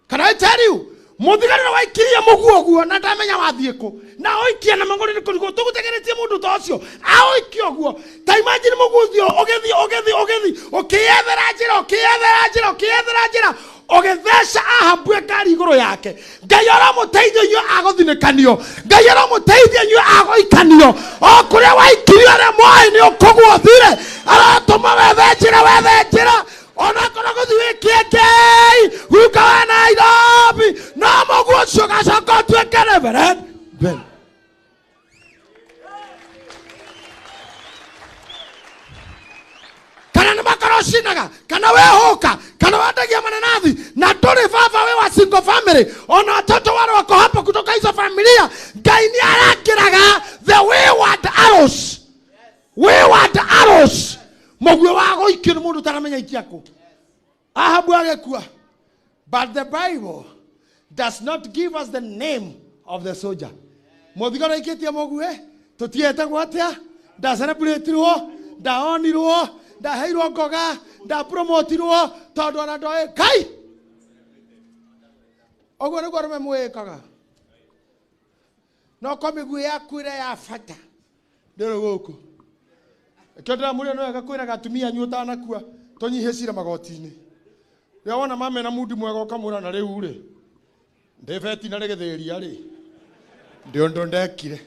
Can I tell you, mũthigari ũrĩa waikirie mũguo ũguo na ndamenya wathiĩ kũ, na oikia na mang'ũrĩ nĩ kũrigwo tũgũtegeretie mũndũ ta ũcio aũikia ũguo. Ta imagine mũguo ũcio ũgĩthiĩ ũgĩthiĩ ũgĩthiĩ ũkĩyethera njĩra, ũkĩyethera njĩra, ũkĩyethera njĩra, ũgĩtheca Ahabu ngari igũrũ yake. Ngai aramũteithia inyuĩ agũthinĩkanio, Ngai aramũteithia inyuĩ agũikanio o kũrĩa waikirio, arĩa moĩ nĩ ũkũgwo thire, aratũma wethe njĩra, wethe njĩra. Onakorwo gũthiĩ wĩ kĩengei guka wa Nairobi, no mũguo ũcio ũgacoka ũtuĩke Reverend Ben. Kana nĩ makara ũcinaga, kana wĩhũka, kana wendagia mananathi, na ndũrĩ baba wĩ wa single family, ona watoto wale wako hapo kutoka hizo familia, Ngai nĩ arakĩraga the wayward arrows. Wayward arrows. Mũguĩ wa gũikio nĩ mũndũ ũtaramenya ikia kũ. Ahabu agĩkua. But the Bible does not give us the name of the soldier. Mũthigari aikĩtie mũguĩ, tũtietagwo atĩa, ndacelebratirwo, ndaonirwo, ndaheirwo ngoga, ndapromotirwo, tondũ ona ndoĩ Ngai. Ũguo nĩguo arũme mwĩkaga. No ko mĩguĩ yaku ĩrĩa ya bata ndĩrĩ gũkũ. Kĩo ndĩramwĩra nĩ wega kwĩraga atumia anyu ũtanakua tũnyihie cira magoti-inĩ. Rĩrĩa wona mama ena mundi mwega ũkamwĩra na rĩu rĩ, ndĩ beti na rĩgĩthĩria rĩ, ndĩ ũndũ ndekire.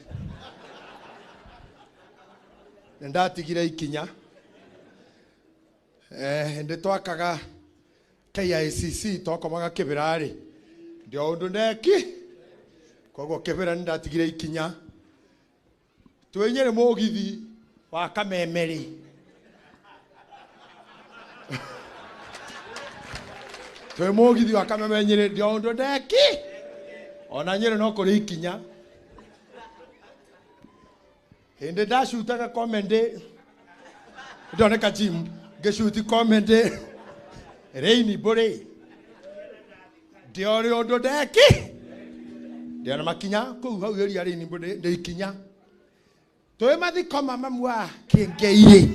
Nĩ ndatigire ikinya. Hĩndĩ twakaga KICC twakomaga kĩbĩra rĩ, ndĩ o ũndũ ndeki. Koguo kĩbĩra nĩ ndatigire ikinya. Twĩ Nyĩrĩ mũgithi wa Kameme rĩ. Twĩ mũgithi wa Kameme Nyĩrĩ, ndĩ o ũndũ ndeki. Ona Nyĩrĩ no kũrĩ ikinya. Hĩndĩ ndacutaga comedy, ndoneka gym, ngĩcuti comedy, Rainbow rĩ, ndĩ o rĩ ũndũ ndeki. Ndĩ ona makinya kũu hau area Rainbow ndĩ ikinya. Twĩ mathiko ma mamu wa Kĩngei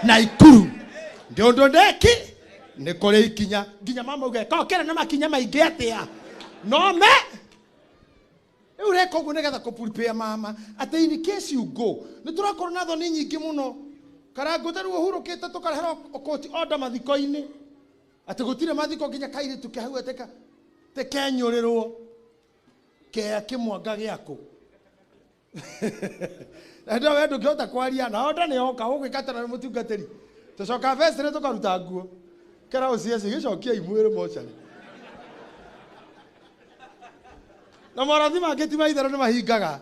na Ikuru, ndĩ ũndũ ndeki, nĩ kũrĩ ikinya. Nginya mama auge, kokĩra na makinya maingĩ atĩa? No me rĩu ũreka ũguo nĩgetha kũ-prepare mama atĩ in case you go. Nĩ tũrakorwo na thoni nyingĩ mũno. Karangũ ta rĩu ũhurũkĩte tũkareherwo court order mathiko-inĩ. Atĩ gũtirĩ mathiko nginya kairĩtu ke hau atĩ tekenyũrĩrwo. Kea kĩmwanga gĩaku. Na hĩndĩ ĩyo we ndũngĩhota kwaria, na order nĩ yoka, ũgwĩka atĩa na nĩ mũtungatĩri? Tũcoka vestry tũkaruta nguo. Kera OCS gĩcokiei mwĩrĩ mocarĩ. Na morathi mangĩ ti maitherũ nĩ mahingaga.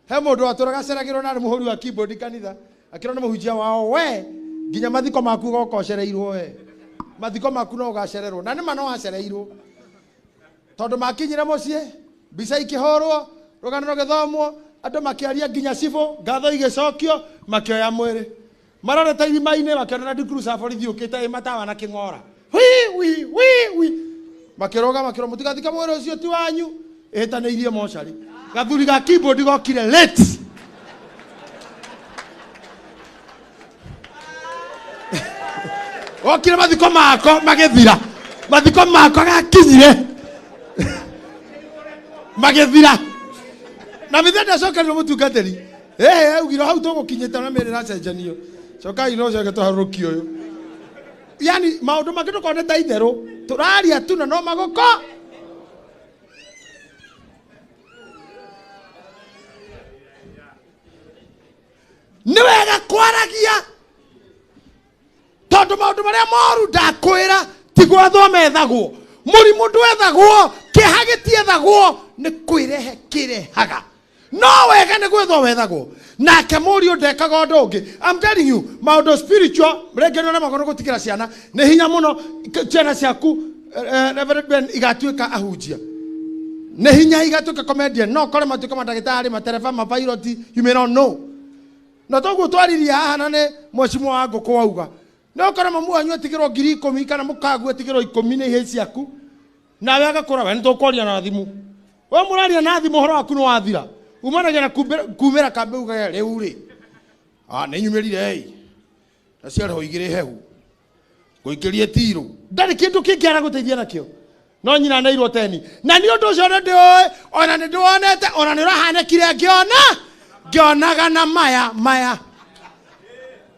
He mũndũ watũraga aceragĩrwo na arĩ mũhũri wa keyboard kanitha, akĩrwo nĩ mũhunjia wao, we nginya mathiko maku ũgoka ũcereirwo we. Mathiko maku no ũgacererwo. Na nĩ ma no acereirwo. Tondũ makinyire mũciĩ, mbica ikĩhũrwo, rũgano rũgĩthomwo, andũ makĩaria nginya cibũ, ngatho igĩcokio, makĩoya mwĩrĩ. Marorete irima-inĩ makĩona Land Cruiser borithi yũkĩte ĩ matawa na kĩng'ora. Wi, wi, wi, wi. Makĩrũga makĩrwo mũtigathike mwĩrĩ ũcio ti wanyu. Ĩhĩtanĩirie mocarĩ. Gathuri ga keyboard gokire late. Gokire mathiko mako magĩthira. Mathiko mako gakinyire. Magĩthira. Na mithe ndacokerirwo mũtungatĩri. Ĩhĩ augire hau tũgũkinyĩte na mĩrĩ ĩracenjanio. Cokai no coke tũharũrũkie ũyũ. Yani maũndũ mangĩ ndũkone ta itherũ. Tũraria tu na no magũko. Nĩ wega kwaragia tondũ maũndũ marĩa moru ndakwĩra ti gwethwo methagwo. Mũrimũ ndwethagwo, kĩeha gĩtiethagwo, nĩ kwĩrehe kĩrehaga. No wega nĩ gwethwo wethagwo. Nake mũriũ ndekaga ũndũ ũngĩ. I'm telling you, maũndũ spiritual, rĩngĩ nĩ ũremagwo nĩ gũtigĩra ciana. Nĩ hinya mũno ciana ciaku, Reverend Ben, igatuĩka ahunjia. Nĩ hinya igatuĩka comedian. No ũkore matuĩka mandagĩtarĩ, matereba, mapilot, you may not know. Na toguo twaririe haha na nĩ mheshimiwa wa ngũkũ auga. No ũkore mamu wanyu atigĩrwo ngiri ikũmi kana mũkagu atigĩrwo ikũmi nĩ ihĩĩ ciaku. Nawe agakũra, we nĩ tũkwaria na thimũ. We mũraria na thimũ ũhoro waku nĩ wathira. Umanagia na kumĩra kambĩ ugage rĩu rĩ. Nĩ nyumĩrire ĩ. Na ciarĩho igĩrĩ hehu. Ngũikĩrie tirũ. Ndarĩ kĩndũ kĩngĩ aragũteithia nakĩo. No nyina neirwo teni. Na nĩ ũndũ ũcio nĩ ndĩũĩ, ona nĩ ndĩwonete, ona nĩ ũrahanĩkire ngĩona, ngĩonaga na maya, maya.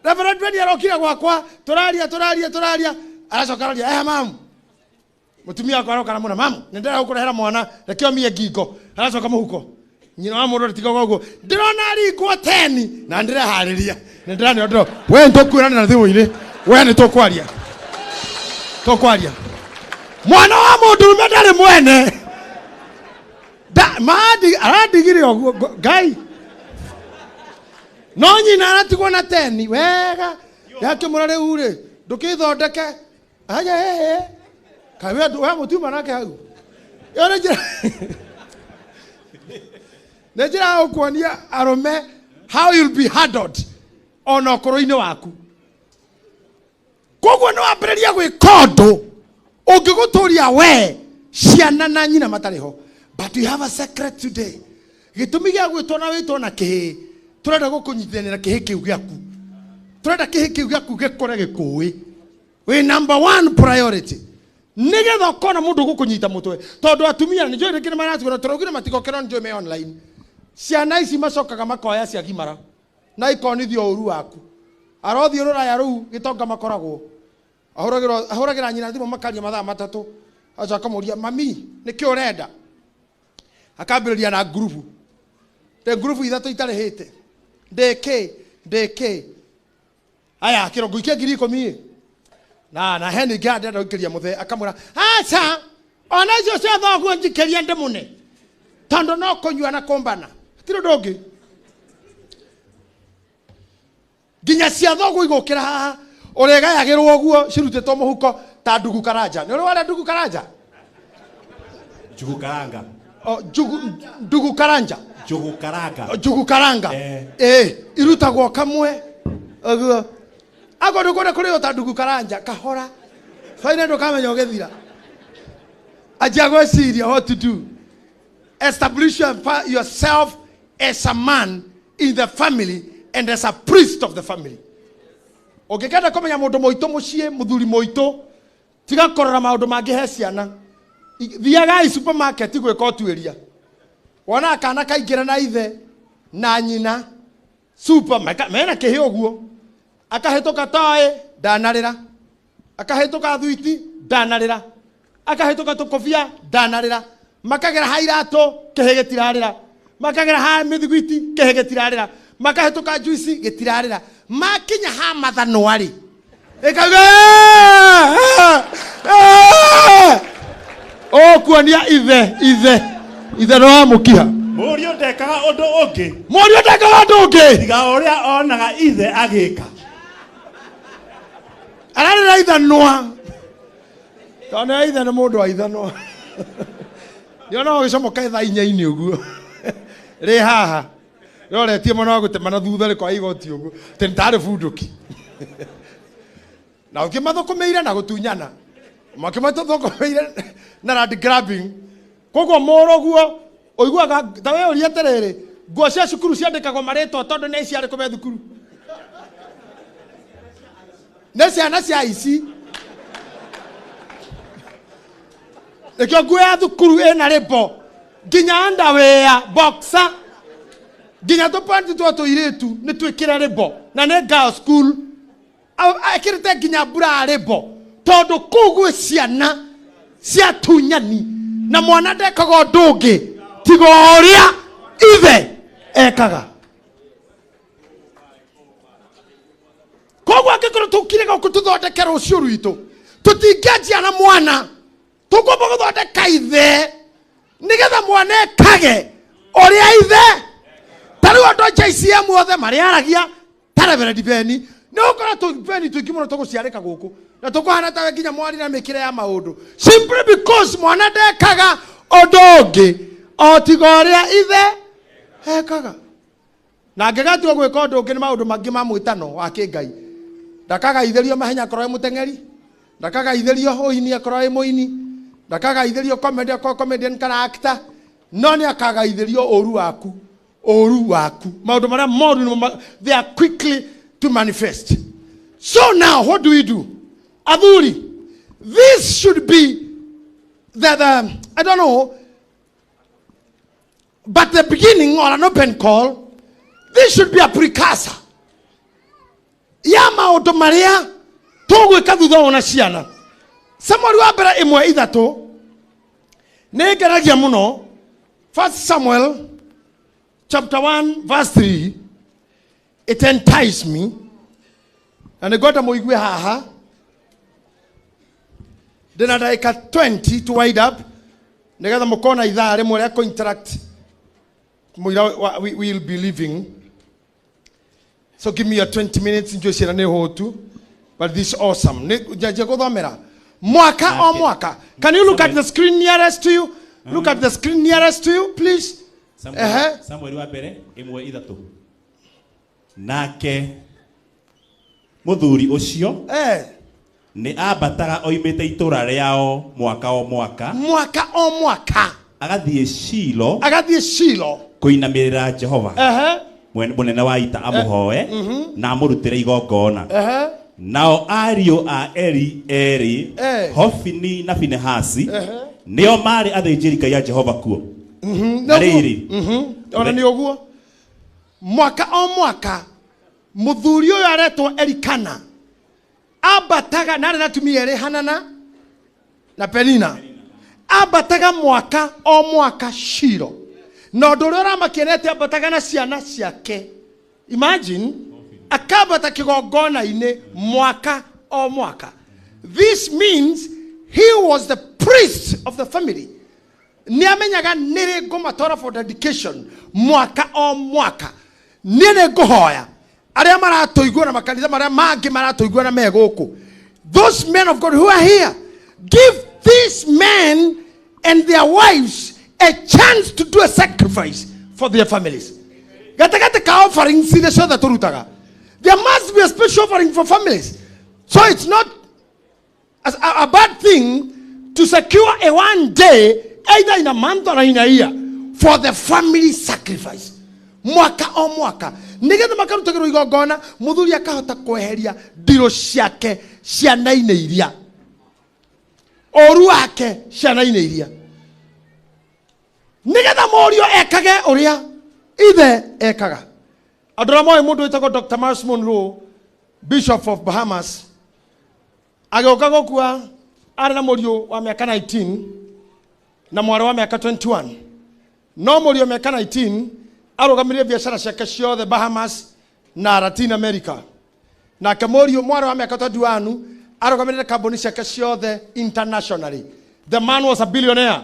Reverend Benny arokire gwakwa, tũraria, tũraria, tũraria. Aracoka aroria, mamu. Mũtumia wakwa aroka aramwĩra, mamu, nĩ ndĩrenda gũkũrehera mwana, reke ũmie ngingo. Aracoka mũhuko. Nyina wa mũndũ tiga ũguo. Ndĩrona aringwo teni, na ndĩreharĩria. Nĩ ndĩranĩo ndĩro. We nĩ tũkwĩranĩra thimũ-inĩ. We nĩ tũkwaria. Tũkwaria. Mwana wa mũndũrũme ndarĩ mwene. Mandi arandigire ũguo Ngai. No nyina aratigwo na teni wega. Ndakĩmũra rĩu rĩ, ndũkĩthondeke. Aja hehe. Kaĩ we we mũtiuma nake hau. Ĩyo nĩ njĩra nĩ njĩra ya gũkuonia arũme how you'll be handled ona ũkũrũ-inĩ waku. Koguo nĩ wambĩrĩria gwĩka ũndũ ũngĩgũtũria we ciana na nyina matarĩ ho. But we have a secret today. Gĩtũmi gĩa gwĩtwo na wĩtwo na kĩhĩĩ, tũrenda gũkũnyitithania na kĩhĩĩ kĩu gĩaku. Tũrenda kĩhĩĩ kĩu gĩaku gĩkũre gĩkũĩ. Wĩ number one priority. Nĩgetha ũkona mũndũ ũgũkũnyita mũtwe. Tondũ atumia nĩ njũĩ rĩngĩ nĩ maratigwo, tũraugire matigokĩrwo nĩ njũĩ me online. Ciana ici macokaga makoya ciagimara na ikonithio ũru waku. Arothiĩ rũraya rũu gĩtonga makoragwo. Ahũragĩra nyina thimũ makaria mathaa matatũ. Acoka akamũria, mami, nĩkĩ ũrenda? Akambĩrĩria na ngurubu. Ndĩ ngurubu ithatũ itarĩhĩte. Ndĩ kĩ? Ndĩ kĩ? Aya, kĩrongo ikia ngiri ikũmi ĩ. Na he ningĩ haha ndĩrenda gũikĩria mũthee, akamwĩra, aca, ona icio cia thoguo njikĩria ndĩmũne. Tondũ no kũnyua na kũmbana. Hatirĩ ũndũ ũngĩ. Nginya cia thoguo igũkĩra haha, ũrĩgayagĩrwo ũguo cirutĩtwo mũhuko ta ndugu karanja. Nĩ ũrĩ warĩa ndugu karanja? Njugu karanga. O, njugu, ndugu karanja. Njugu karanga. O, njugu karanga. Irutagwo kamwe. Ũguo. Akorwo ndũkwenda kũrĩo ta ndugu karanja, kahora. Baine ndũkamenya ũgĩthira. Anjia gwĩciria what to do. Establish yourself as a man in the family and as a priest of the family. Ũngĩkenda kũmenya mũndũ mũitũ mũciĩ, mũthuri mũitũ, tiga kũrora maũndũ mangĩ he ciana. Thiagai supermarket gwĩka ũtuĩria. Wonaga kana kaingĩra na ithe na nyina super, mena kĩhĩ ũguo. Akahĩtũka toy, ndanarĩra. Akahĩtũka thwiti, ndanarĩra. Akahĩtũka tũkũbia, ndanarĩra. Makagera ha iratũ, kĩhĩ gĩtirarĩra. Makagera ha mĩthiguiti, kĩhĩ gĩtirarĩra. Makahĩtũka juici, gĩtirarĩra. Makinya ha mathanwa rĩ, ĩkauga, ũkuonia ithe, ithe, ithe nĩ wa mũkiha. Mũriũ ndekaga ũndũ ũngĩ. Mũriũ ndekaga ũndũ ũngĩ. Tiga ũrĩa onaga ithe agĩka. Ararĩra ithanwa. Tondũ nĩ ithe nĩ mũndũ wa ithanwa. Nĩona ũgĩcomoka thaa inya-inĩ ũguo. Rĩ haha. Rĩoretie mwena wa gũtema na thutha rĩkoya igoti ũguo. Atĩ nĩ tarĩ bunduki. Na ũkĩmathũkũmĩire na gũtunyana. Makĩmathũkũmĩire na land grabbing. Koguo mũrũguo ũiguaga ta we ũria atĩrĩrĩ, nguo cia cukuru ciandĩkagwo marĩtwa tondũ nĩ ici arĩkũ me thukuru. Nĩ ciana cia ici. Nĩkĩo nguo ya thukuru ĩna rĩbo nginya underwear, boxer, nginya tũpanti twa tũirĩtu nĩ twĩkĩre rĩbo na nĩ girl school. Ekĩrĩte nginya mbura ya rĩbo tondũ kũu gwĩ ciana cia tunyani na mwana ndekaga ũndũ ũngĩ tiga ũrĩa ithe ekaga. Koguo angĩkorwo tũkire gũkũ tũthondeke rũciũ rwitũ, tũtingĩanjia na mwana, tũkwamba gũthondeka ithe nĩgetha mwana ekage ũrĩa ithe. Ta rĩu andũ a JCM othe marĩaragia ta Reverend Beni, nĩ ũgũkora Beni tũingĩ mũno tũgũciarĩka gũkũ na tũkũhana tawe nginya mwari na mĩkĩre ya maũndũ, simply because mwana ndekaga ũndũ ũngĩ o tiga ũrĩa ithe ekaga. Na angĩgatua gwĩka ũndũ ũngĩ nĩ maũndũ mangĩ ma mwĩtano wa kĩngai. Ndakagaithĩrio mahenya akorwo e mũteng'eri, ndakagaithĩrio ũini akorwo e mũini, ndakagaithĩrio comedy akorwo comedian kana actor, no nĩ akagaithĩrio ũru waku, ũru waku. Maũndũ marĩa moru nĩmo they are quickly to manifest. So now what do we do? Athuri, this should be the I don't know, but the beginning or an open call, this should be a precursor ya maũndũ marĩa tũgwĩka thutha wona ciana. Samuel wa mbere ĩmwe ithatũ nĩ ngeragia mũno. First Samuel chapter 1 verse 3, it entices me na nĩ ngwenda mũigue haha. Ndĩna ndagĩka 20 to wind up nĩgetha mũkona ithaa rĩmwe rĩa kũ-interact mũira we will be leaving. So give me your 20 minutes, njũĩ ciana nĩ hũtu, but this is awesome. Nĩ njanjie gũthomera mwaka o mwaka. Can you look at the screen nearest to you? Look at the screen nearest to you, please. Ehe. Samueli wa mbere ĩmwe ithatũ. Nake mũthuri ũcio nĩ ambataga oimĩte itũũra rĩao mwaka o mwaka, Mwaka o mwaka, agathiĩ Shilo agathiĩ Shilo kũinamĩrĩra Jehova mũnene wa ita, amũhoe na amũrutĩre igongona. Nao ariũ a Eli erĩ, Hofini na Finehasi, nĩo marĩ athĩnjĩri Ngai a Jehova kuo. Na rĩrĩ, Ona nĩ ũguo, mwaka o mwaka mũthuri ũyũ aretwo Elikana ambataga na arĩ na atumia erĩ, Hanana na Penina, ambataga mwaka o mwaka Shilo, na ũndũ ũrĩa ũramakia nĩ atĩ ambataga na ciana ciake. Imagine, akambata kĩgongona-inĩ mwaka o mwaka. This means he was the priest of the family. Nĩ amenyaga nĩrĩ ngũmatwara for dedication mwaka o mwaka. Niĩ nĩ ngũhoya arĩa maratũigua na makanitha marĩa mangĩ maratũigua na me gũkũ, those men of God who are here, give these men and their wives a chance to do a sacrifice for their families. Gatagatĩ ka offerings iria ciothe tũrutaga, there must be a special offering for families. So it's not a bad thing to secure a one day, either in a month or in a year, for the family sacrifice mwaka o mwaka, nigetha makarutagĩrwo igongona, mũthuri akahota kweheria ndirũ ciake ciana-inĩ iria, ũru wake ciana-inĩ iria, nigetha mũriũ ekage ũrĩa ithe ekaga. Andũ arĩa moĩ mũndũ wĩtagwo Dr. Miles Monroe, Bishop of Bahamas, agĩũka gũkua arĩ na mũriũ wa mĩaka 19 na mwarĩ wa mĩaka 21. No mũriũ wa mĩaka 19 arũgamirie biacara ciake ciothe Bahamas na Latin America, nake mũriũ mwarĩ wa mĩaka 21 arũgamĩrĩre kambuni ciake ciothe internationally. The man was a billionaire.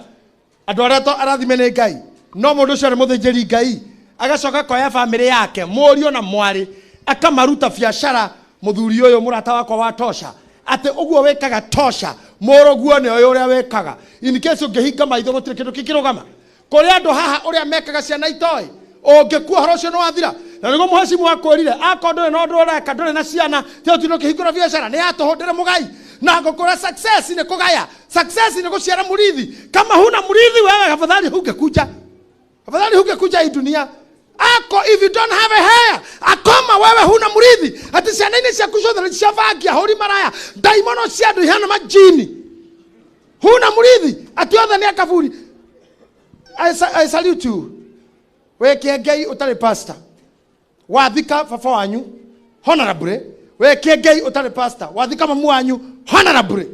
Andũ arĩa to arathime nĩ Ngai, no mũndũ ũcio arĩ mũthĩnjĩri Ngai, agacoka akoya bamĩrĩ yake, mũriũ na mwarĩ, akamaruta biacara. Mũthuri ũyũ mũrata wakwa wa tosha, atĩ ũguo wĩkaga tosha, mũrũguo nĩ ũyũ ũrĩa wĩkaga. In case ũngĩhinga maitho, gũtirĩ kĩndũ kĩngĩrũgama. Kũrĩ andũ haha ũrĩa mekaga ciana itoĩ, ũngĩkua ũhoro ũcio nĩ wathira. Na nĩguo mũhecimu wakwĩrire, akorwo ndũrĩ na ũndũ ũreka, ndũrĩ na ciana, tiga ũtinde ũkĩhingũra biacara nĩ ya tũhũ, ndĩrĩ mũgai. Na ngũkũra, success nĩ kũgaya, success nĩ gũciara mũrithi. Kama huna mũrithi wewe, afadhali hungekuja, afadhali hungekuja hii dunia. Ako if you don't have a hair, akoma wewe huna murithi, ati ciana-inĩ ciaku ciothe nĩ ciabangia hũri maraya, ndaimono cia andũ ihana majini, huna murithi, ati othe nĩ akaburi. I salute you. Wĩ Ngai ũtarĩ pastor, wathika baba wanyu honorably. Wĩ Ngai ũtarĩ pastor, wathika mamu wanyu honorably.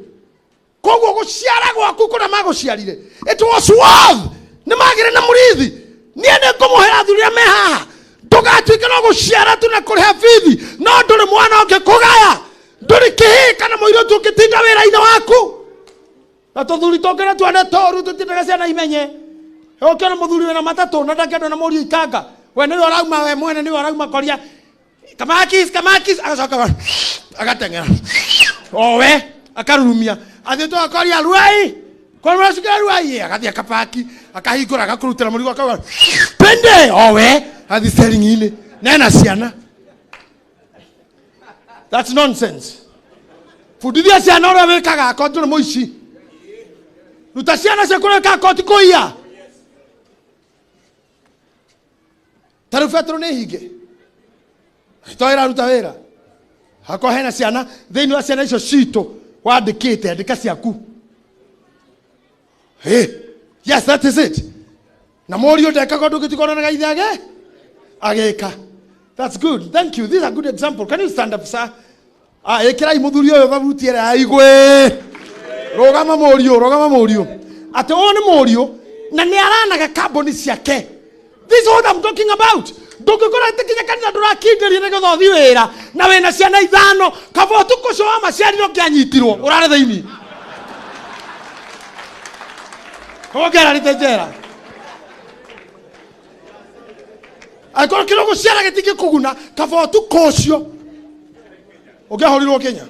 Koguo gũciara gwaku kũrĩa magũciarire, it was worth, nĩ magĩre na mũrithi. Niĩ nĩ ngũmũhera athuri arĩa me haha, ndũgatuĩke no gũciara tu na kũrĩha bithi, no ndũrĩ mwana ũngĩ kũgaya, ndũrĩ kĩhĩ kana mũirĩtu ũngĩtinda wĩra-inĩ waku. Na tũthuri tũngĩ tuone tũru, tũtindaga ciana imenye. Ũkĩona mũthuri wĩna matatũ na ndangĩendwo na mũriũ ikanga, we nĩwe ũrauma, we mwene nĩwe ũrauma koria kamakis kamakis, agacoka agateng'era owe akarurumia athiĩ akoria ruai kwa ruai, agathiĩ akapaki, akahingũra, agakũrutĩra mũrigo, akauga pende owe, athiĩ steering-inĩ nena ciana. That's nonsense. Bundithia ciana ũrĩa wĩkaga akorwo ndũrĩ mũici. Ruta ciana ciaku ũrĩa wĩkaga akorwo ti kũiya. Ta rĩu betũrũ nĩ hinge to ĩraruta wĩra, hakorwo hena ciana thĩinĩ wa ciana icio citũ wandĩkĩte, andĩka ciaku. Hey, yes, that is it. Na mũriũ ndekaga ũndũ ũngĩtikonanaga ithe age agĩka. That's good, thank you. This is a good example. Can you stand up, sir? Ah, ĩkĩrai mũthuri ũyũ thabuti ĩrĩa aigwe. Rũgama mũriũ, rũgama mũriũ. Atĩ ũyũ nĩ mũriũ na nĩ aranaga kambuni ciake. This is what I'm talking about. Ndũngĩkora atĩ nginya kanitha ndũrakindĩria nĩgetha ũthiĩ wĩra na wĩna ciana ithano, kaba ũtukũ ũcio wa maciarire ũngĩanyitirwo ũrare thĩinĩ. Ũngĩararĩte njera. Angĩkorwo kĩrĩa ũgũciara gĩtingĩkũguna, kaba ũtukũ ũcio ũngĩahũrirwo Kenya.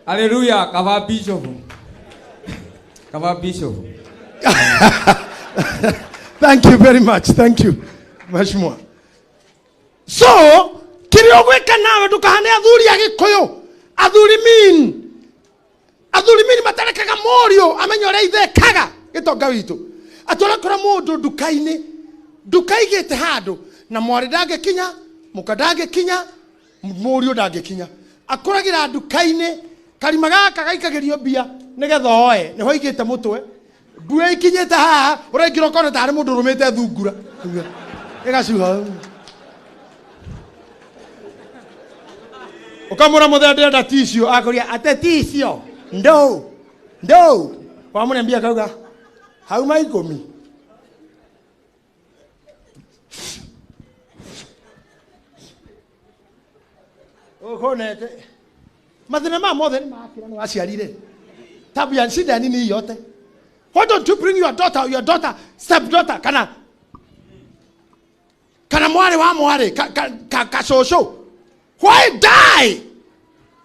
Haleluya, kaba bishop. Kaba bishop. Thank you very much. Thank you, Mheshimiwa. So, kĩrĩa ũgwĩka nawe ndũkahane athuri a Gĩkũyũ. Athuri mean. Athuri mean matarekaga mũriũ amenye ũrĩa ithe ekaga gĩtonga witũ. Atĩ ũrakora mũndũ nduka-inĩ, nduka igĩte handũ na mwarĩ ndangĩkinya, mũka ndangĩkinya, mũriũ ndangĩkinya. Akũragĩra nduka-inĩ, karima gaka gaikagĩrio mbia nĩgetha oe, nĩho aigĩte mũtwe. Mbue ikinyĩte haha, ũraingĩra ũkona tarĩ mũndũ ũrũmĩte thungura. Ĩgacuha. Ũkamwĩra mũthee ndĩrenda tissue, akũria ate tissue, ndũ, ndũ. Wamũne mbia akauga, hauma 10. Ũkonete. Mathĩna ma mothe nĩ makĩra nĩ waciarire. Tabu ya shida nini yote? Why don't you bring your daughter, your daughter, stepdaughter, kana kana mwarĩ wa mwarĩ, ka cũcũ? Why die?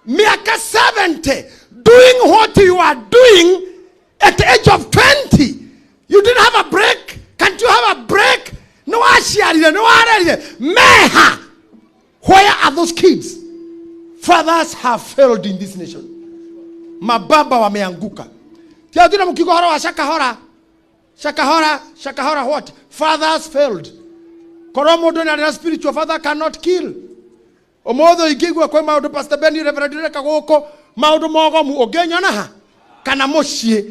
Miaka 70 doing what you are doing at the age of 20. You didn't have a break. Can't you have a break? No waciarire, no warerire. Meha. Where are those kids? Fathers have failed in this nation. Mababa wameanguka. Tiathira mkigo horo wa shakahora. Shakahora, shakahora what? Fathers failed. Korwo mundu na spiritual father cannot kill. Omothe ingĩigua kwĩ maũndũ Pastor Ben Reverend reka gũkũ maũndũ mogomu ũngĩnyona ha kana mũciĩ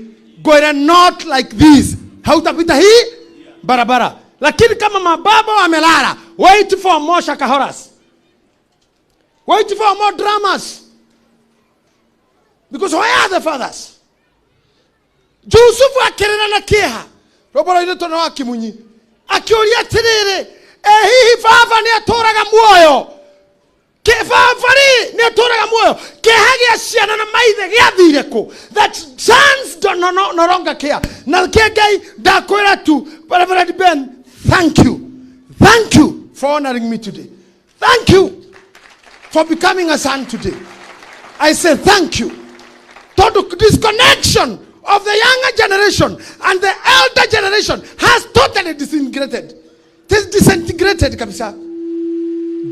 ngwĩre not like this, hautapita hii barabara. Lakini kama mababa wamelala, wait for more shakahoras, wait for more dramas, because where are the fathers? Jusufu akĩrĩra na kĩeha rwĩmbo rũinĩtwo nĩ Wakimunyi akĩũria atĩrĩrĩ, e hihi baba nĩ atũraga muoyo? Baba rĩ nĩ atũraga muoyo? Kĩeha gĩa ciana na maithe gĩathire kũ? That sons don't, no, no, no longer care. Na kĩ Ngai ndakwĩra tu, Reverend Ben, thank you. Thank you for honoring me today. Thank you for becoming a son today. I say thank you. Total disconnection of the younger generation and the elder generation has totally disintegrated. It is disintegrated kabisa.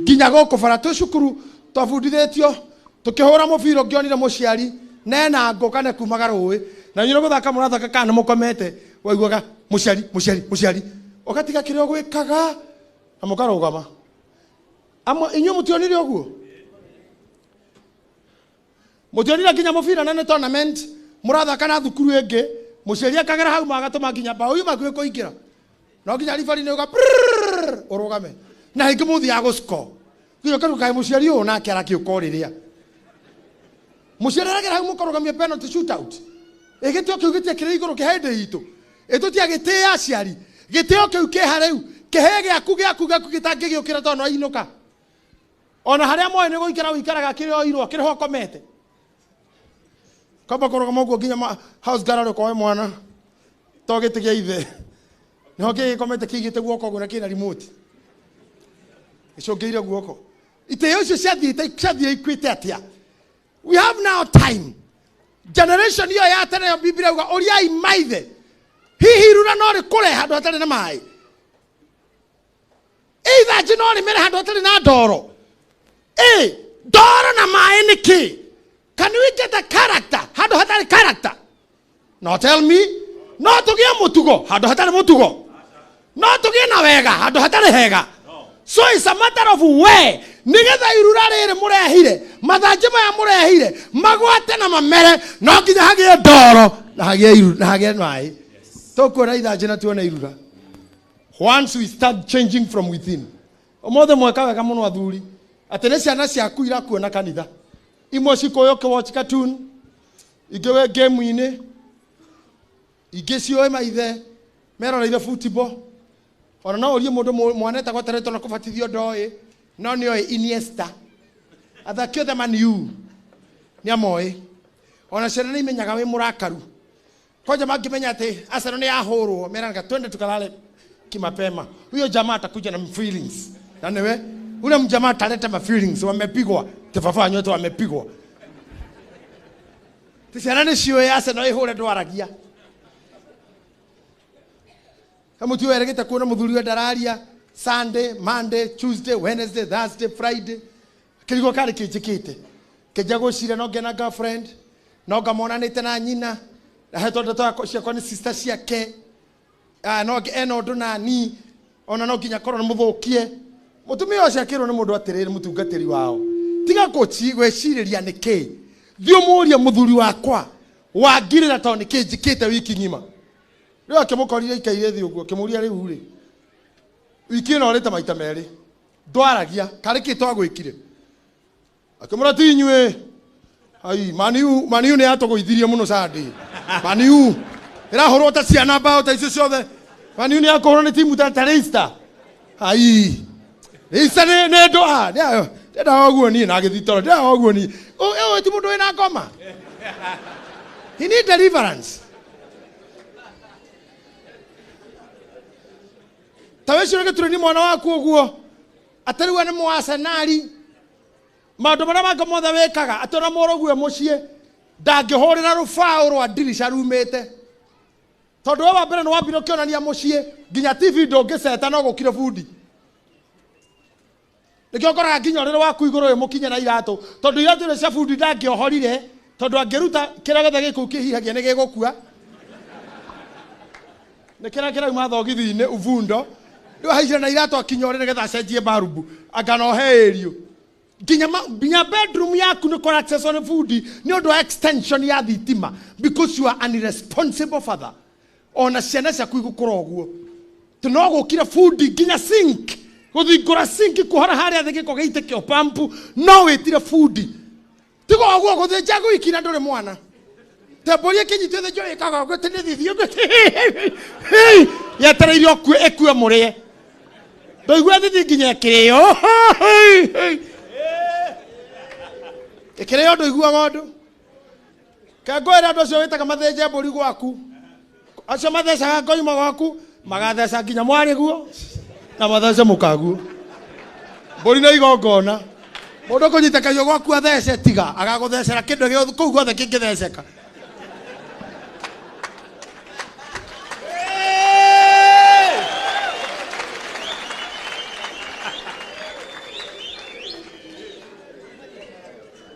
Nginya gũkũ bara twĩ cukuru twabundithĩtio tũkĩhũra mũbira ũngĩonire mũciari nena ngũ kana kumaga rũĩ na inyuĩ gũthaka mũrathaka kana mũkomete waiguaga mũciari mũciari mũciari ũgatiga kĩrĩa ũgwĩkaga na mũkarũgama. Amwe inyuĩ mũtionire ũguo? Mũtionire nginya mũbira na nĩ tournament mũrathaka na thukuru ĩngĩ mũciari akagera hau magatũma nginya mbaũ yuma hakuhĩ kũingĩra no nginya ribari nĩ uga prrrr, ũrũgame na hĩngĩ mũthiaga gũscore nginya ũkaruga kaĩ mũciari ũyũ nake arakĩũka o rĩrĩa mũciari aragera hau mũkarũgamia penalty shootout ĩgĩtĩo kĩu gĩtiakĩrĩ igũrũ kĩ hĩndĩ itũ ĩtũtiagĩtĩĩa aciari gĩtĩo kĩu kĩha rĩu kĩhĩ gĩaku gĩaku gĩaku gĩtangĩgĩũkĩra tondũ no ainũka ona harĩa moĩ nĩ gũikara ũikaraga kĩrĩ oirwo kĩrĩ ho ũkomete kamba kũrũgama ũguo nginya house girl ũkoe mwana to gĩtĩ gĩa ithe nĩho kĩgĩkomete kĩigĩte guoko ũguo na kĩna remote gĩcũngĩire guoko itĩo icio ciathiĩte ciathiĩ ikuĩte atĩa? We have now time. Generation iyo ya tene yo Biblia uga ũriai maithe hihi irura no rĩkũre handũ hatarĩ na maĩ, ithanjĩ no rĩmere handũ hatarĩ na ndoro. Ĩ ndoro na maĩ nĩ kĩ? Can we get a character handũ hatarĩ character? No tell me, no tũgĩe mũtugo handũ hatarĩ mũtugo, no tũgĩe na wega handũ hatarĩ hega. So it's a matter of where nigetha irura rĩrĩ mũrehire mathanjĩ maya mũrehire magwate na mamere no nginya hagĩe ndoro na hagĩe iru na hagĩe maĩ. Tũkuona ithanjĩ na tuone irura once we start changing from within. Ũmũthĩ mweka wega mũno athuri atĩ nĩ ciana ciaku irakuona kanitha imwe cikũĩ ũkĩwatch cartoon, ingĩ wĩ game-inĩ, ingĩ ciũĩ maithe meroreire football. Ona no ũrie mũndũ mwana etagwo Tereto na kũbatithio ndoĩ, no nĩoĩ Iniesta. Athaki othe Man U nĩamoĩ. Ona ciana nĩ imenyaga wĩ mũrakaru. Kwanja mangĩmenya atĩ Arsenal nĩ yahũrwo, meranaga twende tukalale kimapema. Huyo jamaa atakuja na feelings. Na niwe ule mjamaa ataleta ma feelings, wamepigwa. Tefafa nyote wamepigwa. Ti ciana nĩ ciũĩ Arsenal ĩhũre ndwaragia. Kamũti ũyũ erĩgĩte kuona mũthuri we ndararia Sunday, Monday, Tuesday, Wednesday, Thursday, Friday. Kĩrigo karĩ kĩnjĩkĩte. Kĩnja gwĩciria no ngĩe na girlfriend, no ngamonanĩte na nyina, ahetwo ndeto ciakwa nĩ sister ciake. Ah, no ena ũndũ nani, ona no nginya korwo nĩ mũthũkie. Mũtumia ũcio akĩrwo nĩ mũndũ atĩrĩrĩ, mũtungatĩri wao. Tiga gwĩcirĩria nĩ kĩ. Thiĩ ũmũrie mũthuri wakwa wangirĩra tondũ nĩ kĩ njĩkĩte wiki ng'ima. Rĩu akĩmũkorire aikaire thĩ ũguo, akĩmũria rĩu rĩ, wiki ĩno ũrĩte maita merĩ, ndwaragia, karĩ kĩ twagwĩkire? Akĩmũra ti inyuĩ. Ai, Maniu, Maniu nĩ yatũgũithirie mũno Sunday. Maniu ĩrahũrwo ta ciana mbaũ ta icio ciothe. Maniu nĩ yakũhũrwo nĩ timu ta Leicester. Ai, Leicester nĩ ndũ ah, ndĩendaga ũguo niĩ na agĩthiĩ toro, ndĩendaga ũguo niĩ. Ũyũ ti mũndũ wĩna ngoma. He need deliverance. Ta wĩcirie gĩturwa-inĩ mwana waku ũguo, atĩ rĩu we nĩ mũacenari, maũndũ marĩa mangĩ mothe wĩkaga, atĩ ona mũrũgue mũciĩ, ndangĩhũrĩra rũbaũ rwa ndirica rumĩte. Tondũ we wa mbere nĩ wambire ũkĩonania mũciĩ, nginya TV ndũngĩceta no gũkire bundi. Nĩkĩo ũkoraga nginya ũrĩrĩ waku igũrũ wĩ mũkinye na iratũ, tondũ iratũ iria cia bundi ndangĩohorire, tondũ angĩruta kĩrĩa gĩothe gĩ kũu kĩhihagia nĩ gĩgũkua. Nĩ kĩrĩa kĩrauma thogithi-inĩ uvundo, rĩu ahaicire na iratũ akinya ũrĩrĩ nĩgetha acenjie barubu, anga no he ĩriũ. Nginya bedroom yaku nĩ kũra access nĩ bundi nĩ ũndũ wa extension ya thitima, because you are an irresponsible father. Ona ciana ciaku igũkũra ũguo. Tĩ no gũkire bundi nginya sink, gũthingũra sink kuhora harĩa thĩ gĩko gĩitĩke pampu, no wĩtire bundi. Tiga ũguo gũthĩnja gwiki na ndũrĩ mwana. Te mbũri ĩkĩnyitwo ĩthĩnjwo ĩkaga ũguo atĩ nĩ thithi ũguo. Yetereire ũkue ĩkue mũrĩe. Ndũigua thithi nginya ĩkĩrĩo. Ĩkĩrĩo ndũiguaga ũndũ. Kengwĩre andũ acio wĩtaga mathĩnje mbũri gwaku. Acio mathecaga ngoima gwaku, magatheca nginya mwarĩ guo, na mathece mũkaguo. Mbũri nĩ igongona. Mũndũ kũnyita kahiũ gwaku athece tiga, agagũthecera kĩndũ gĩothe kũu guothe kĩngĩtheceka.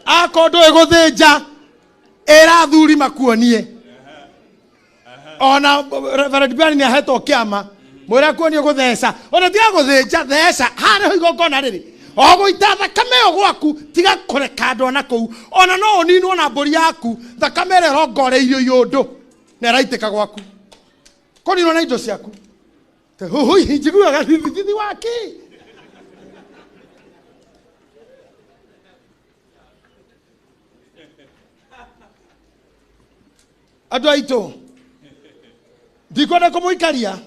Akorwo ndũĩ gũthĩnja, ĩra athuri makuonie. Ona Reverend Brian nĩ ahetwo kĩama, mwĩre akuonie gũtheca. Ona tiga gũthĩnja, theca. Haha nĩho igongona rĩrĩ. O gũita thakame ĩyo gwaku, tiga kũreka andũ ona kũu. Ona no ũninwo na mbũri yaku, thakame ĩrĩa ĩrongoreirio iũndũ na ĩraitĩka gwaku. Kũninwo na indo ciaku. Te huhui, njiguaga thithi, thithi wa kĩ? Andũ aitũ, ndikwenda kũmũikaria,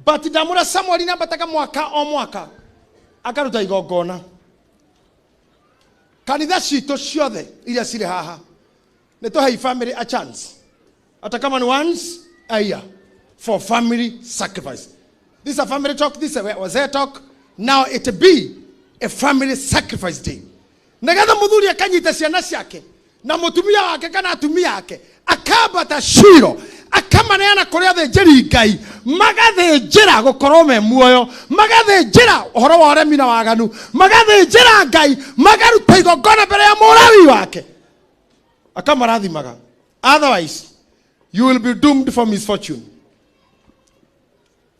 but ndamũra Samuel nĩambataga mwaka o mwaka akaruta igongona. Kanitha citũ ciothe iria cirĩ haha nĩ tũhei family a chance, hata kama ni once a year, for family sacrifice. This is a family talk, this is a wazee talk. Now it be a family sacrifice day. Nĩgetha mũthuri akanyita ciana ciake na mũtumia wake kana atumia ake, akambata Shilo, akamaneana kũrĩ athĩnjĩri Ngai, magathĩnjĩra gũkorwo me muoyo, magathĩnjĩra ũhoro wa ũremi na waganu, magathĩnjĩra Ngai, magaruta igongona mbere ya mũrawi wake, akamarathimaga. Otherwise you will be doomed for misfortune.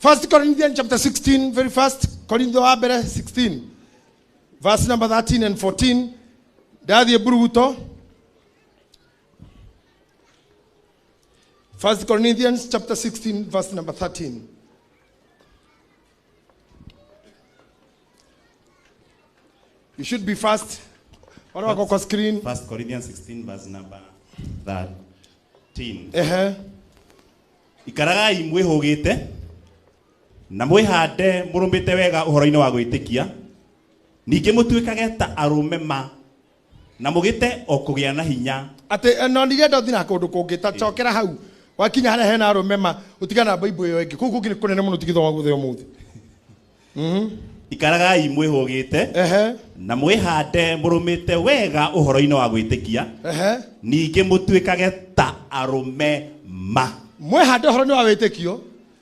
1 Corinthians chapter 16, very fast. Korintho wa mbere 16 verse number 13 and 14. Ndathiĩ mburuguto. 1 Corinthians chapter 16 verse number 13. You should be fast. Wale wako kwa screen. 1 Corinthians 16 verse number 13. Ehe. Ikaragai mwĩhũgĩte na mwĩhande mũrũmĩte wega ũhoro-inĩ wa gwĩtĩkia, ningĩ mũtuĩkage ta arũme ma na mũgĩte o kũgĩa na hinya. Atĩ no ndirenda ũthiĩ na kũndũ kũngĩ, ta cokera hau. Wakinya harĩa hena arũme ma ũtigana na Bible ĩyo ĩngĩ. Kũu kũngĩ nĩ kũnene mũno tigithoma guothe ũmũthĩ. Ikaragai mwĩhũgĩte Ehe. na mwĩhande mũrũmĩte wega ũhoro-inĩ wa gwĩtĩkia Ehe. ningĩ mũtuĩkage ta arũme ma. Mwĩhande ũhoro-inĩ wa wĩtĩkio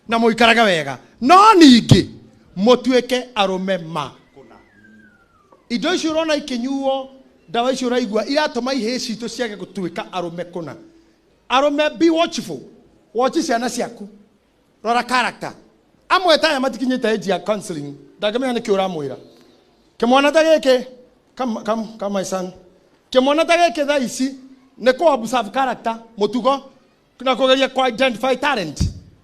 na mũikarage wega no ningĩ mũtuĩke arũme ma. Indo icio ũrona ikĩnyuo, ndawa icio ũraigua iratũma ihĩĩ citũ ciage gũtuĩka arũme kũna. Arũme, be watchful. Watch ciana ciaku, rora character. Amwe ta aya matikinyĩte age ya counseling, ndangĩmenya nĩkĩ ũramwĩra. Kĩmwana ta gĩkĩ, come, come, come my son. Kĩmwana ta gĩkĩ thaa ici nĩ kũ observe character, mũtugo na kũgeria kũ identify talent.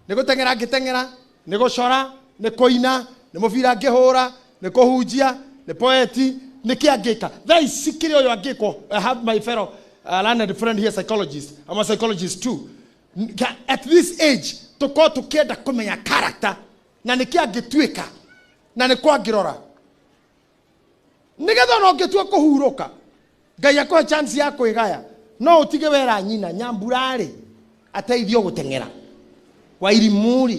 Nĩ gũteng'era angĩteng'era, nĩ gũcora, nĩ kũina, nĩ mũbira angĩhũra, nĩ kũhunjia, nĩ poeti, nĩ kĩ angĩka. Thaa ici kĩrĩa ũyũ angĩkwo, I have my fellow learned friend here, psychologist. I'm a psychologist too. At this age, tũkorwo tũkĩenda kũmenya character na nĩ kĩ angĩtuĩka na nĩ kũ angĩrora. Nĩgetha ona ũngĩtua kũhurũka, Ngai akũhe chance ya kwĩgaya, no ũtige wera nyina nyambura-rĩ ateithio gũteng'era, Wairimũ-rĩ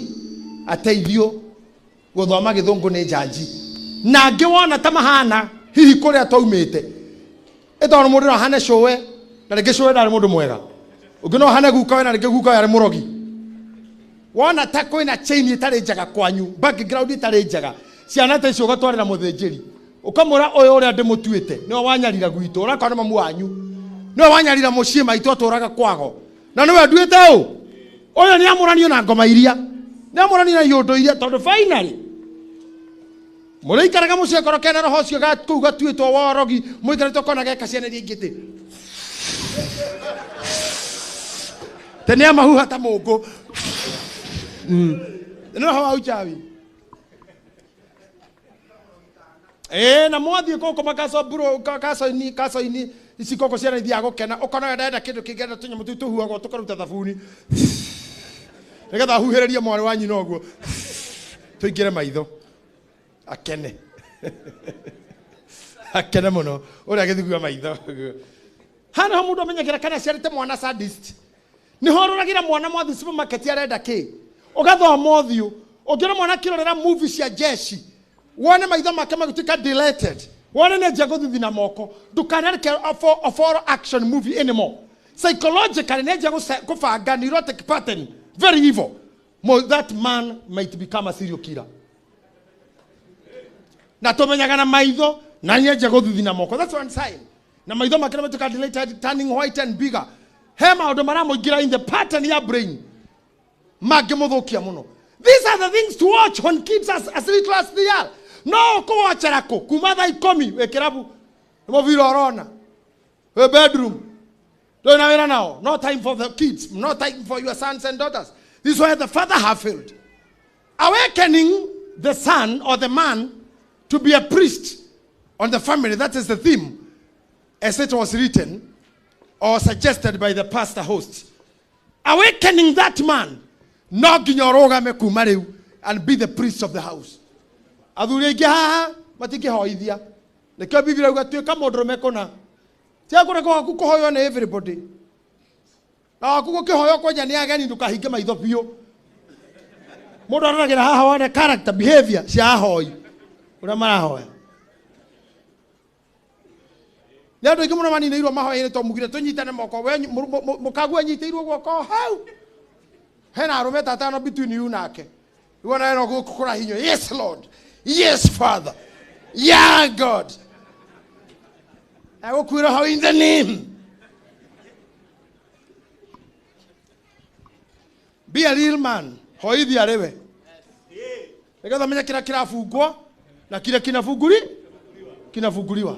ateithio gũthoma gĩthũngũ nĩ njanji, na angĩ wona ta mahana hihi kũrĩa twaumĩte, ĩtondũ mũndũ no ahane cũwe na rĩngĩ cũwe ndarĩ mũndũ mwega, ũngĩ no ahane gukawe na rĩngĩ gukawe arĩ mũrogi. Wona ta kwĩna chain ĩtarĩ njega kwanyu, background ĩtarĩ njega, ciana ta icio ũgatwarĩra mũthĩnjĩri, ũkamwĩra ũyũ ũrĩa ndĩmũtuĩte nĩwe wanyarira gwitũ, ũrakorwo nĩ mamu wanyu, nĩwe wanyarira mũciĩ maitũ atũraga kwago, na nĩwe nduĩte ũ ũyũ nĩ amũranio na ngoma iria, nĩ amũranio na iũndũ iria, tondũ finally mũrĩikaraga mũciĩ korwo kena roho ũcio kũu gatuĩtwo wa ũrogi, mũikarĩte ũkona geka ciana iria ingĩ tĩ te nĩ amahuha ta mũngũ. Nĩ roho wa uchawi. Na mwathiĩ gũkũ makaco bro, kaco-inĩ, kaco-inĩ, ici gũkũ ciana ithiaga gũkena, ũkona ndenda kĩndũ kĩngĩ, enda tũnyamũ tũu tũhuhagwo tũkaruta thabuni, nĩgetha ahuhĩrĩrie mwarĩ wa nyina ũguo, tũingĩre maitho, akene. Akene mũno, ũrĩa agĩthugua maitho. Haha nĩho mũndũ amenyagĩra kana aciarĩte mwana sadist. Nĩho ũroragĩra mwana mwathi supermarket arenda kĩ, ũgathoma ũthiũ, ũngĩona mwana akĩrorera movie cia jeshi, wone maitho make magĩtuĩka dilated, wone nĩ anjia gũthithina moko, ndũkanareke a follow action movie anymore. Psychologically nĩ anjia kũbanga neurotic pattern, very evil. That man might become a serial killer. Na tũmenyaga na maitho, na nĩ anjia gũthithina moko. That's one sign. Na maitho make nĩ matuĩka dilated, turning white and bigger. He maũndũ maramũingĩra in the pattern ya brain mangĩmũthũkia mũno. These are the things to watch when kids as little as they are. No ũkũwatchera kũ? Kuma thaa ikũmi wĩ kĩrabu, nĩ mũbira ũrona, wĩ bedroom, ndũrĩ na wĩra nao. No time for the kids, no time for your sons and daughters. This is where the father have failed. Awakening the son or the man to be a priest on the family, that is the theme as it was written or suggested by the pastor host. Awakening that man, no nginya ũrũgame kuma rĩu and be the priest of the house. Athuri aingĩ haha matingĩhoithia, nĩkĩo Biblia yuga tuĩka mũndũrũme kũna. Tiga kũreka gwaku kũhoywo nĩ everybody, na waku gũkĩhoywo kwanja nĩ ageni, ndũkahinge maitho biũ. Mũndũ aroragĩra haha wone character behavior cia ahoi ũrĩa marahoya. Nĩ andũ aingĩ mũno maninĩirwo mahoya-inĩ tondũ mugire tũnyitane moko, we mũkagu anyitĩirwo guoko hau, hena arũme ta atano between you nake. Rĩu ona eno gũkũ kũrahinywo, yes Lord, yes Father, yeah God, agũkuĩra hau in the name. Be a real man, hoithia rĩwe nĩgetha menye kĩrĩa kĩrabungwo na kĩrĩa kinafunguliwa.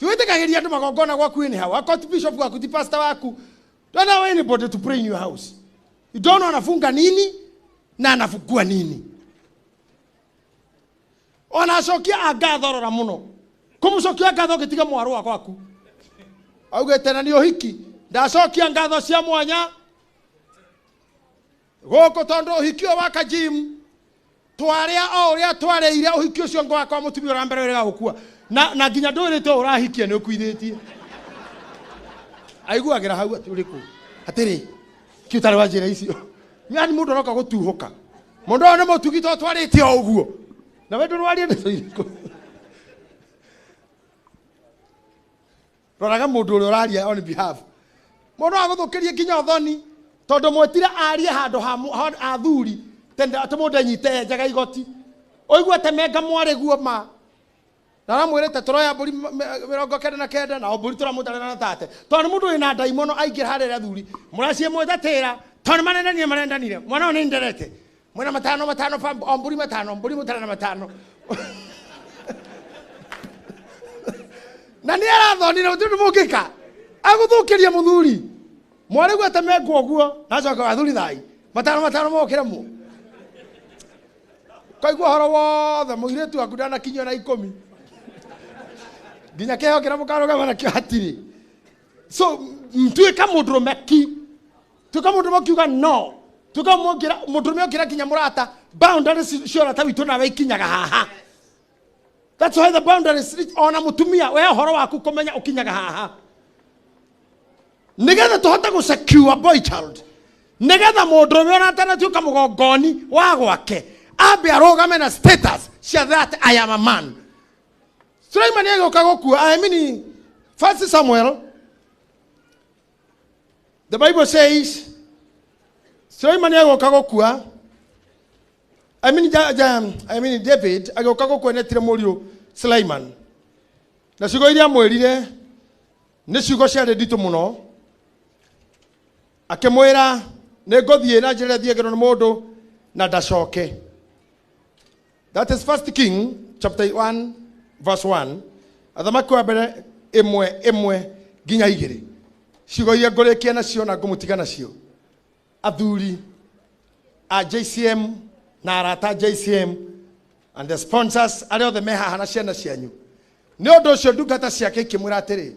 Tiwĩtĩkagĩria andũ magongona gwaku anyhow. Akorwo ti bishop waku, ti pastor waku, don't allow anybody to pray in your house. You don't know anafunga nini na anafungua nini. Ona acokia angatho rora mũno, kũmũcokia ngatho ũgĩtiga mwarũa gwaku augĩte na nĩ ũhiki, ndacokia ngatho cia mwanya gũkũ tondũ ũhiki ũyũ wa Kajim twarĩa o ũrĩa twarĩire ũhiki ũcio ngo wakwa mũtumia ũrĩa mbere ũrĩa gũkua na nginya ndwĩrĩte ũrahikia nĩ ũkuithĩtie. Aiguagĩra hau atĩ ũrĩkũ. Atĩrĩ, kĩ ũtarĩ wa njĩra icio. Yani mũndũ aroka gũtuhũka. Mũndũ ũyũ nĩ mũtugi to twarĩte o ũguo. Na we ndũrwarie ndeto irĩkũ. Roraga mũndũ ũrĩa ũraria on behalf. Mũndũ agũthũkĩrie nginya ũthoni tondũ mwĩtire arie handũ ha athuri atĩ mũndũ enyite enjaga igoti. Ũigue temenga mwarĩ guo ma. Na aramwĩrĩte tũroya mbũri 99 na o mbũri tũramũtarĩra na tate. Tondũ mũndũ wĩna ndaimono aingĩra harĩa athuri mũraciĩ mwĩtatĩra tondũ marendanire marendanire. Mwana ũyũ nĩ nderete. Mwena matano matano o mbũri matano mbũri mũtare na matano. Na nĩ arathonire gũtirĩ ũndũ mũngĩka. Agũthũkĩria mũthuri. Mwarĩ guo atemengwo ũguo na acoka athuri thai. Matano matano mokĩre mu. Kaigua ũhoro wothe mũirĩtu waku ndanakinyio na 10. Nginya kĩheo kĩrĩa mũkarũgama nakĩo hatirĩ. So tuĩka mũndũrũme ki. Tuĩka mũndũrũme ũkiuga no. Tuĩka mũndũrũme ũkĩra nginya mũrata. Boundaries cia ũrata witũ nawe ikinyaga haha. That's why the boundaries reach ona mũtumia we ũhoro waku kũmenya ũkinyaga haha. Nĩgetha tũhote gũ secure boy child. Nĩgetha mũndũrũme ona atanatuĩka mũgongoni wa gwake ambe arũgame na status cia that I am a man. Suleiman agĩũka gũkua, I mean, First Samuel, the Bible says Suleiman agĩũka gũkua, I mean, ja, ja, I mean David agĩũka gũkua nĩetire mũriũ Suleiman. Na ciugo iria amwĩrire nĩ ciugo ciarĩ nditũ mũno. Akĩmwĩra nĩ ngũthiĩ na njĩra ĩrĩa thiagĩrwo nĩ mũndũ na ndacoke. That is First King chapter 1 verse 1. Athamaki wa mbere 1:1 nginya 2. Ciugo iria ngũrĩkia nacio na ngũmũtiga nacio. Athuri a JCM na arata a JCM and the sponsors arĩa othe me haha na ciana cianyu. Nĩ ũndũ ũcio ndungata ciake ikĩmwĩra atĩrĩ,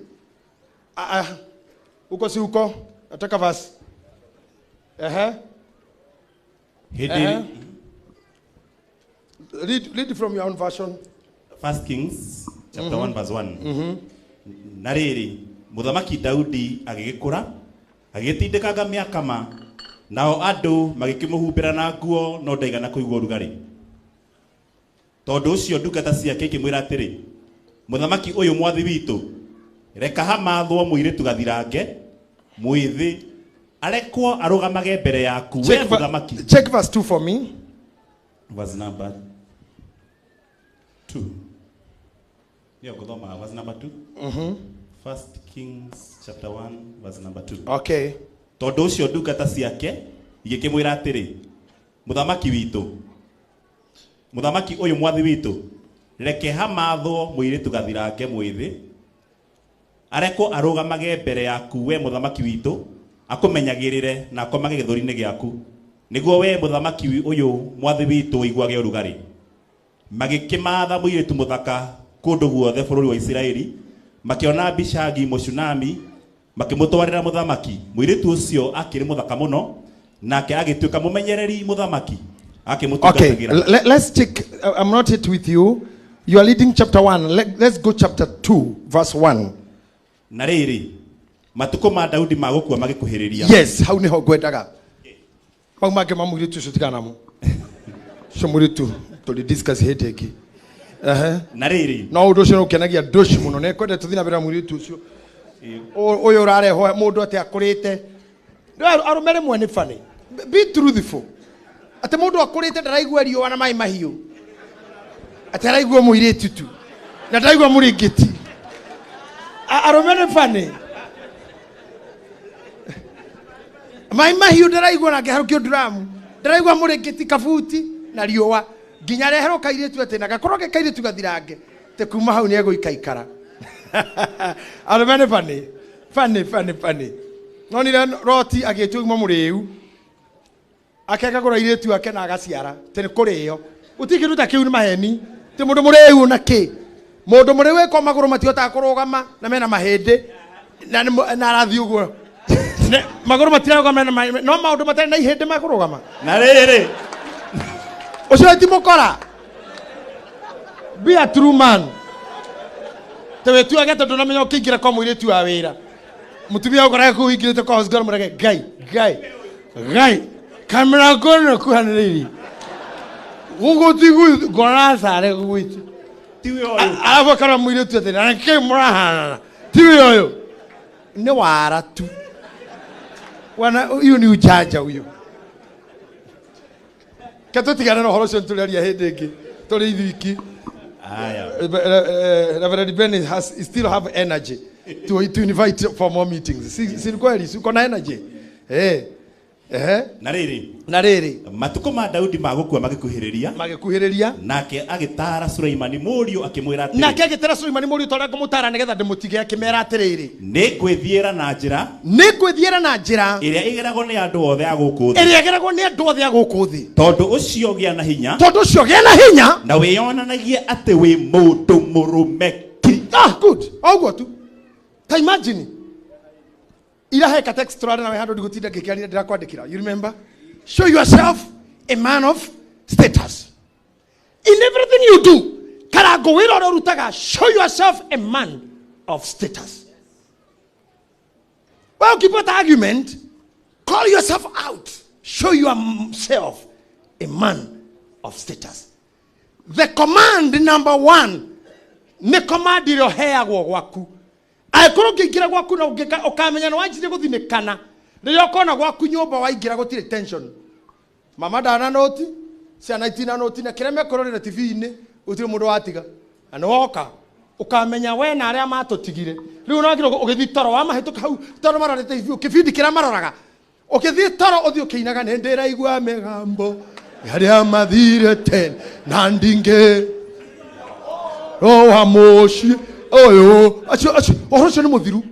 uko si uko, nataka verse. Ehe. Hĩndĩ Ehe. Read from your own version. First Kings chapter 1 verse 1. Na rĩrĩ, mũthamaki Daudi agĩgĩkũra, agĩgĩtindĩkanga mĩaka ma, nao andũ magĩkĩmũhumbĩra na nguo no ndaigana kũigua ũrugarĩ. Tondũ ũcio ndungata ciake ikĩmwĩra atĩrĩ, mũthamaki ũyũ mwathi witũ, reka hamathwo mũirĩtu gathirange, mwĩthĩ, arekwo arũgamage mbere yaku, we mũthamaki. Check verse 2 for me. Verse number 2. Ndio ngũthoma verse number 2. First Kings chapter 1 verse number 2. Okay. Tondũ ũcio ndungata ciake igĩkĩmwĩra atĩrĩ, mũthamaki witũ, mũthamaki ũyũ mwathi witũ, reke hamathwo mũirĩtu gathirange mwĩthĩ, arekwo arũgamage mbere yaku we mũthamaki witũ, akũmenyagĩrĩre na akomage gĩthũri-inĩ gĩaku, nĩguo we mũthamaki ũyũ mwathi witũ ũiguage ũrugarĩ. Magĩkĩmatha mũirĩtu mũthaka kũndũ guothe bũrũri wa Isiraeli, makĩona Abishagi Mũshunami, makĩmũtwarĩra mũthamaki. Mũirĩtu ũcio akĩrĩ mũthaka mũno, nake agĩtuĩka mũmenyereri mũthamaki, akĩmũtungatagĩra. Okay, let's take, I'm not yet with you. You are reading chapter 1. Let's go chapter 2, verse 1. Na rĩrĩ, matukũ ma Daudi ma gũkua magĩkuhĩrĩria. Yes, hau nĩho ngwendaga. Mau mangĩ ma mũirĩtu ũcio tigana namo. Ũcio mũirĩtu tũrĩ discuss hĩndĩ ĩngĩ. Ehe. Na rĩrĩ. No ũndũ ũcio nĩũkenagia andũ acio mũno. Nĩ kwendete tũthiĩ na mbere na mũirĩtu ũcio. Ũyũ ũrarehwo mũndũ atĩ akũrĩte. No, arũme rĩmwe nĩ funny. Be truthful. Atĩ mũndũ akũrĩte ndaraigua riũa na maĩ mahiũ. Atĩ araigua mũirĩtu tu. Na ndaraigua mũrĩngĩti. Arũme nĩ funny. Maĩ mahiũ ndaraigua na ngĩharũkio nduramu. Ndaraigua mũrĩngĩti kabuti na riũa. Nginya reherwo kairĩtu atĩ na gakorwo ge kairĩtu gathirange. Te kuma hau nĩ egũikaikara. Arũme nĩ funny. Funny, funny, funny. Nonire Loti agĩtua uma mũrĩu. Akekagũra airĩtu ake na agaciara. Tĩ nĩ kũrĩo. Gũtirĩ kĩndũ ta kĩu nĩ maheni. Tĩ mũndũ mũrĩu na kĩ. Mũndũ mũrĩu ĩko magũrũ matihotaga kũrũgama na mena mahĩndĩ. Na nĩ na arathiĩ ũguo. Ne, magũrũ matirarũgama na mahĩndĩ, no maũndũ matarĩ na ihĩndĩ makũrũgama. Na rĩrĩ. Ũcio ti mũkora. Be a true man. Te wĩtuage tondũ ndũnamenya ũkĩingĩra kwa mũirĩtu wa wĩra. Mutumia ũkoraga kũu ingĩrĩte kwa house girl mũrage ngai ngai ngai kamera kono kuhanĩrĩirie gũkũ ti gwitũ ngona carĩ gwitũ. Tiwe ũyũ. Arabu akara mũirĩtu atĩrĩ na nĩkĩ mũrahanana tiwe ũyũ nĩ wara tu wana hiyo ni ujanja huyo. Ke tũtigane na ũhoro ũcio nĩtũrĩaria hĩndĩ ĩngĩ tũrĩ ithuiki. Aya. Reverend Ben has still have energy to invite for more meetings. Si ni kweli, si uko na energy. Eh. Eh. Na rĩrĩ, Na rĩrĩ, matukũ ma Daudi ma gũkua magĩkuhĩrĩria, magĩkuhĩrĩria nake agĩtaara Suleimani mũriũ akĩmwĩra atĩrĩ, nake agĩtera Suleimani mũriũ ta ũrĩa ngũmũtaara nĩgetha ndĩmũtige akĩmera atĩrĩrĩ, nĩ ngwĩthiĩra na njĩra nĩ ngwĩthiĩra na njĩra ĩrĩa ĩgeragwo nĩ andũ othe a gũkũ thĩ, ĩrĩa ĩgeragwo nĩ andũ othe a gũkũ thĩ, tondũ ũcio gĩa na hinya tondũ ũcio gĩa na hinya. Na wĩyonanagie atĩ wĩ mũndũ mũrũme ki. Ah, good, o ũguo tu. Ta imagine ira he ka text tũrarĩ nawe handũ ndigũtinda ngĩkĩaria ndĩrakwandĩkĩra. You remember, show yourself a man of status in everything you do. Karango wĩra ũrĩa ũrutaga, show yourself a man of status. Well, ukipata argument, call yourself out. Show yourself a man of status. The command number one nĩ command ĩrĩa ũheagwo gwaku. Angĩkorwo ũngĩingĩra gwaku na ũkamenya nĩ wanjirie gũthinĩkana rĩrĩa ũkona gwaku nyũmba waingĩra gũtirĩ tension, mama ndana noti, ciana itina noti, na kĩrĩa mekũrorera TV-inĩ gũtirĩ mũndũ watiga, na nĩ woka ũkamenya we na arĩa matũtigire. Rĩu ũragĩrwo ũgĩthiĩ toro wamahĩtũka hau toro marorete TV kĩbindi kĩrĩa maroraga, ũkĩthiĩ toro ũthiĩ ũkĩinaga nĩ ndĩraigua mĩgambo arĩa mathire tene na ndingĩ roha mũciĩ ũyũ acio acio ũhoro ũcio nĩ mũthiru.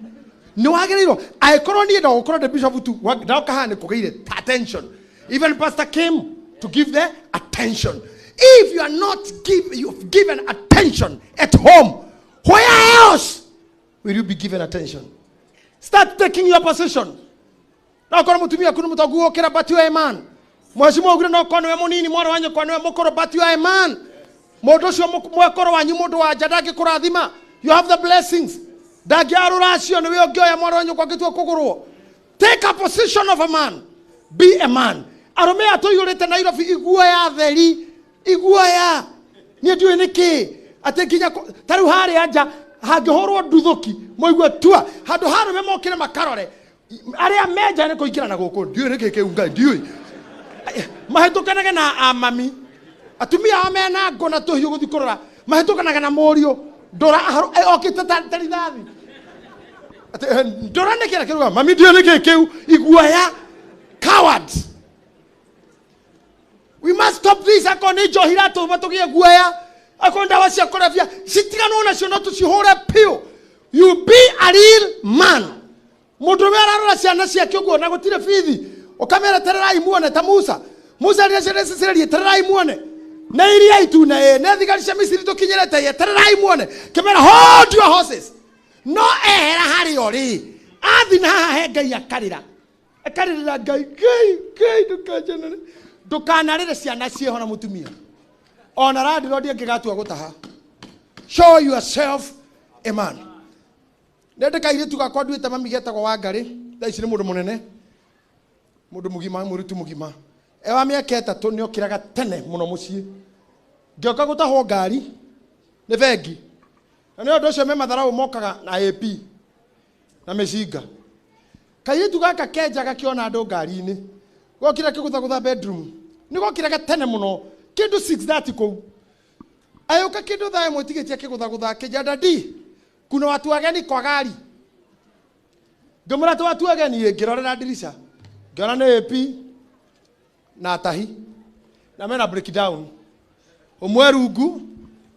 Nĩ wagĩrĩirwo angĩkorwo niĩ ndagũkorwo ndĩ bishop tu ndoka haha nĩ kũgĩire attention. Even pastor came to give the attention. If you are not give, you've given attention at home, where else will you be given attention? Start taking your position. No korwo mutumia aku nĩ mũtongu gũkĩra, but you are a man. Mheshimiwa augire no korwo nĩwe mũnini, mwana wa nyũkwa nĩwe mũkũrũ, but you are a man. Mũndũ ũcio mwekũrũ wanyu mũndũ wa nja ndangĩkũrathima. You have the blessings. Ndangĩarũra acio nĩwe ũngĩoya mwana wa nyũkwa angĩtua kũgũrwo. Take a position of a man. Be a man. Arũme aya tũiyũrĩte Nairobi iguoya theri, iguoya. Niĩ ndiũĩ nĩkĩ atĩ nginya ta rĩu harĩa nja hangĩhũrwo nduthũki mũigue tua handũ ha arũme mokĩre makarore arĩa menja nĩ kũingĩra na gũkũ ndiũĩ nĩkĩ kĩu Ngai ndiũĩ mahĩtũkanage na amami atumia ao mena ngũ na tũhiũ gũthiĩ kũrora mahĩtũkanaga na mũriũ ndũra okĩte ta rithathi. Atĩ, ndũra nĩkĩ na kĩruga mami ndiũĩ nĩkĩ kĩu iguoya. Cowards. We must stop this. Akorwo nĩ njohi iratũma tũgĩe guoya, akorwo ndawa cia kũrebia citiganwo nacio no tũcihũre piũ. You be a real man. Mũndũ ũrĩa ararora ciana ciake ũguo na gũtirĩ bithi ũkamera tererai muone ta Musa. Musa rĩrĩa ciana ici cirerie tererai muone na iria itune ĩ nĩ thigari cia Misiri tũkinyĩrĩte ĩ tererai muone kĩmera hold your horses. No ehera harĩ o rĩ athi na haha he Ngai akarĩra akarĩrĩra Ngai Ngai Ngai ndũkanjanĩre ndũkanarĩre ciana ciĩho na mũtumia ona landlord angĩgatua gũtaha. Show yourself a man. Nĩ kairĩtu gakwa nduĩte mami getagwo Wangarĩ thaa ici nĩ mũndũ mũnene mũndũ mũgima mũrĩtu mũgima e wa mĩaka 3 nĩ okĩraga tene mũno mũciĩ ngĩoka gũtahwo ngari nĩ bengi na nĩ ũndũ ũcio me matharaũ mokaga na AP na mĩcinga. Kairĩtu gaka kenja gakĩona andũ ngari-inĩ gokĩra kĩgũthagũtha bedroom nĩ gokĩraga tene mũno kĩndũ 6:30 kũu ayũka kĩndũ thaa ĩmwe tigĩtie kĩgũthagũtha akĩnja dadi kuna watu wageni kwa gari. Ngĩmwĩra atĩ watu ageni ĩ, ngĩrorera ndirica ngĩona nĩ AP na atahi na mena breakdown ũmwe rungu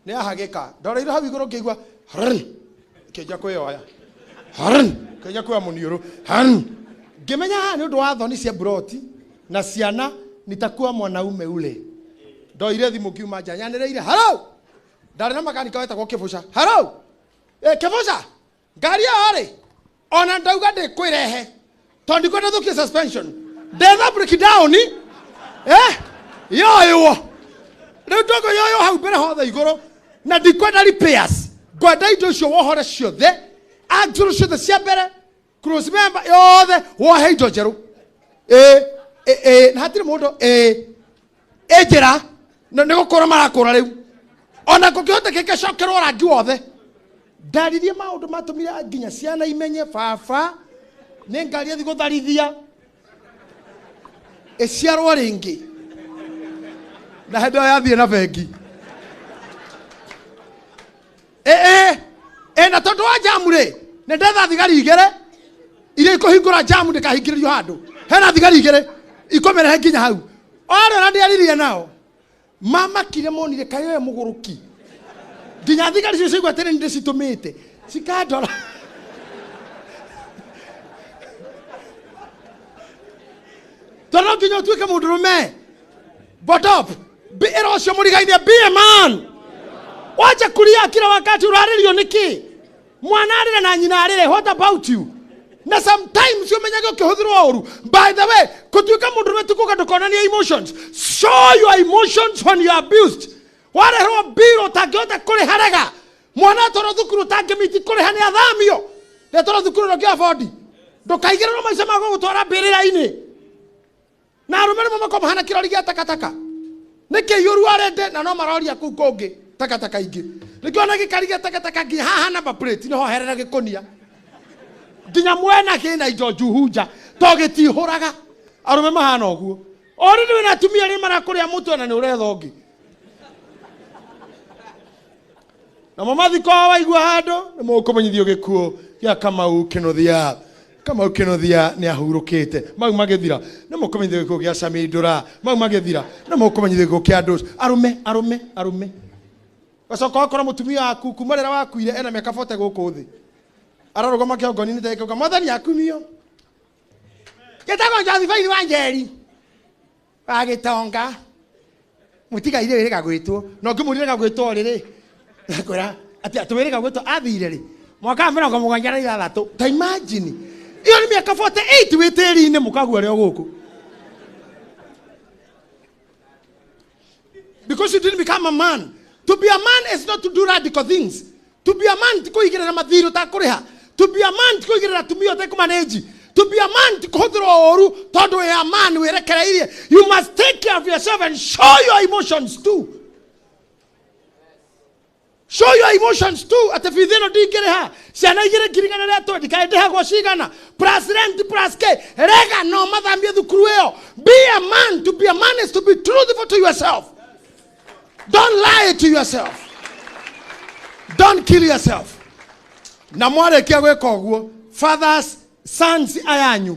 nĩ ahagĩka ndoreire hau igũrũ ngĩigua harn kĩnja kwĩyoya harn kĩnja kuoya mũniũrũ harn ngĩmenya haha nĩ ũndũ wa thoni cia broti na ciana nitakuwa mwanaume ule. Ndoire thimũ ngiuma nja nyanĩrĩire hello ndarĩ na makanika wetagwo Kĩbũca hello Kĩbũca ngari ĩyo rĩ ona ndauga ndĩkwĩrehe tondũ ndikwenda thũkie suspension ndetha breakdown yoywo rĩu ndogo yoywo hau mbere hothe igũrũ na ndikwenda repairs ngwenda indo icio wohore ciothe axle ciothe cia mbere Close member yothe wohe indo njerũ. Ĩ ĩ ĩ na hatirĩ mũndũ ĩ ĩ njĩra nĩ gũkũra marakũra rĩu. Ona kũngĩhotekeka cokerwo rangi wothe. Ndaririe maũndũ matũmire nginya ciana imenye baba nĩ ngari athi gũtharithia ĩciarwo rĩngĩ na hĩndĩ ĩyo yathiĩ na bengi. Ĩ ĩ ĩ na tondũ wa jamu rĩ, nĩ ndetha thigari igĩrĩ iria ikũhingũra jamu ndĩkahingĩrĩrio handũ. Hena thigari igĩrĩ ikũmĩrehe nginya hau. Othe na ndĩaririe nao mamakire monire kaĩ ũyũ mũgũrũki, nginya thigari cio ciaigua atĩ nĩ ndĩcitũmĩte cikandora. Tondũ no nginya ũtuĩke mũndũrũme. Botop ĩra ũcio mũrigainie, be a man. Wacha kulia kila wakati urarĩrio nĩkĩ? Mwana arĩre na nyina arĩre, what about you? Na sometimes ũmenyage ũkĩhũthĩrwo ũru. By the way, gũtuĩka mũndũrũme ti kuga ndũkonanie emotions. Show your emotions when you are abused. Wareherwo mbirũ ũtangĩhota kũrĩha rega. Mwana atwarwo thukuru ũtangĩmiti kũrĩha nĩ athamio. Nĩatwarwo thukuru ndũngĩ afford. Ndũkaigĩrĩrwo maica ma gũgũtwara mbĩrĩra-inĩ. Na arũme rĩmwe makoragwo mahana kĩrori gĩa takataka. Nĩ kĩiyũru arende na no maroria kũu kũngĩ takataka ingĩ. Nĩkĩo ona gĩkari gĩa takataka nginya haha number plate nĩho herera gĩkũnia. Nginya mwena kĩna indo njuhunja to gĩtihũraga. Arũme mahana ũguo. Already wĩna atumia arĩa marakũrĩa mũtwe na nĩ ũretha ũngĩ. Namo mathiko waigua handũ nĩ mũkũmenyithio gĩkuũ gĩa Kamau Kĩnuthia. Kamau Kĩnuthia nĩ ahurũkĩte. Mau magĩthira nĩ mũkũmenyithio gĩkuũ gĩa Sami Ndũra. Mau magĩthira nĩ mũkũmenyithio gĩkuũ kĩa andũ arũme arũme arũme. Gacoka wakora mũtumia waku kuma rĩrĩa wakuire ena mĩaka 40 gũkũ thĩ. Ararũgama kĩongoni-inĩ ta gĩkauga mwathani akumio. Gĩtagwo Josephine wa Njeri wa gĩtonga. Mũtigaire wĩrĩga gwĩtwo. Na ũngĩmũrĩrĩga gwĩtwo rĩrĩ, akwĩra atĩ atĩ wĩrĩga gwĩtwo athire rĩ mwaka wa 76. Ta imagine iyo nĩ mĩaka 48 wĩ tĩri-inĩ mũkagua rĩ o gũkũ. Because you didn't become a man. To be a man is not to do radical things. To be a man ti kũigĩrĩra mathirĩ ũtakũrĩha. To be a man ti kũigĩrĩra atumia ũtekũmanage. To be a man ti kũhũthĩrwo ũru tondũ wĩ a man wĩrekereirie. You must take care of yourself and show your emotions too. Show your emotions too. Atĩ bithi ĩno ndingĩrĩha. Ciana igĩrĩ ngiri igana rĩa twendi, kaĩ ndĩhagwo cigana? Plus rent plus K. Rega no mathamie thukuru ĩyo. Be a man. To be a man is to be truthful to yourself. Don't lie to yourself. Don't kill yourself. Na mwarĩkia gwĩka ũguo, fathers, sons ayanyu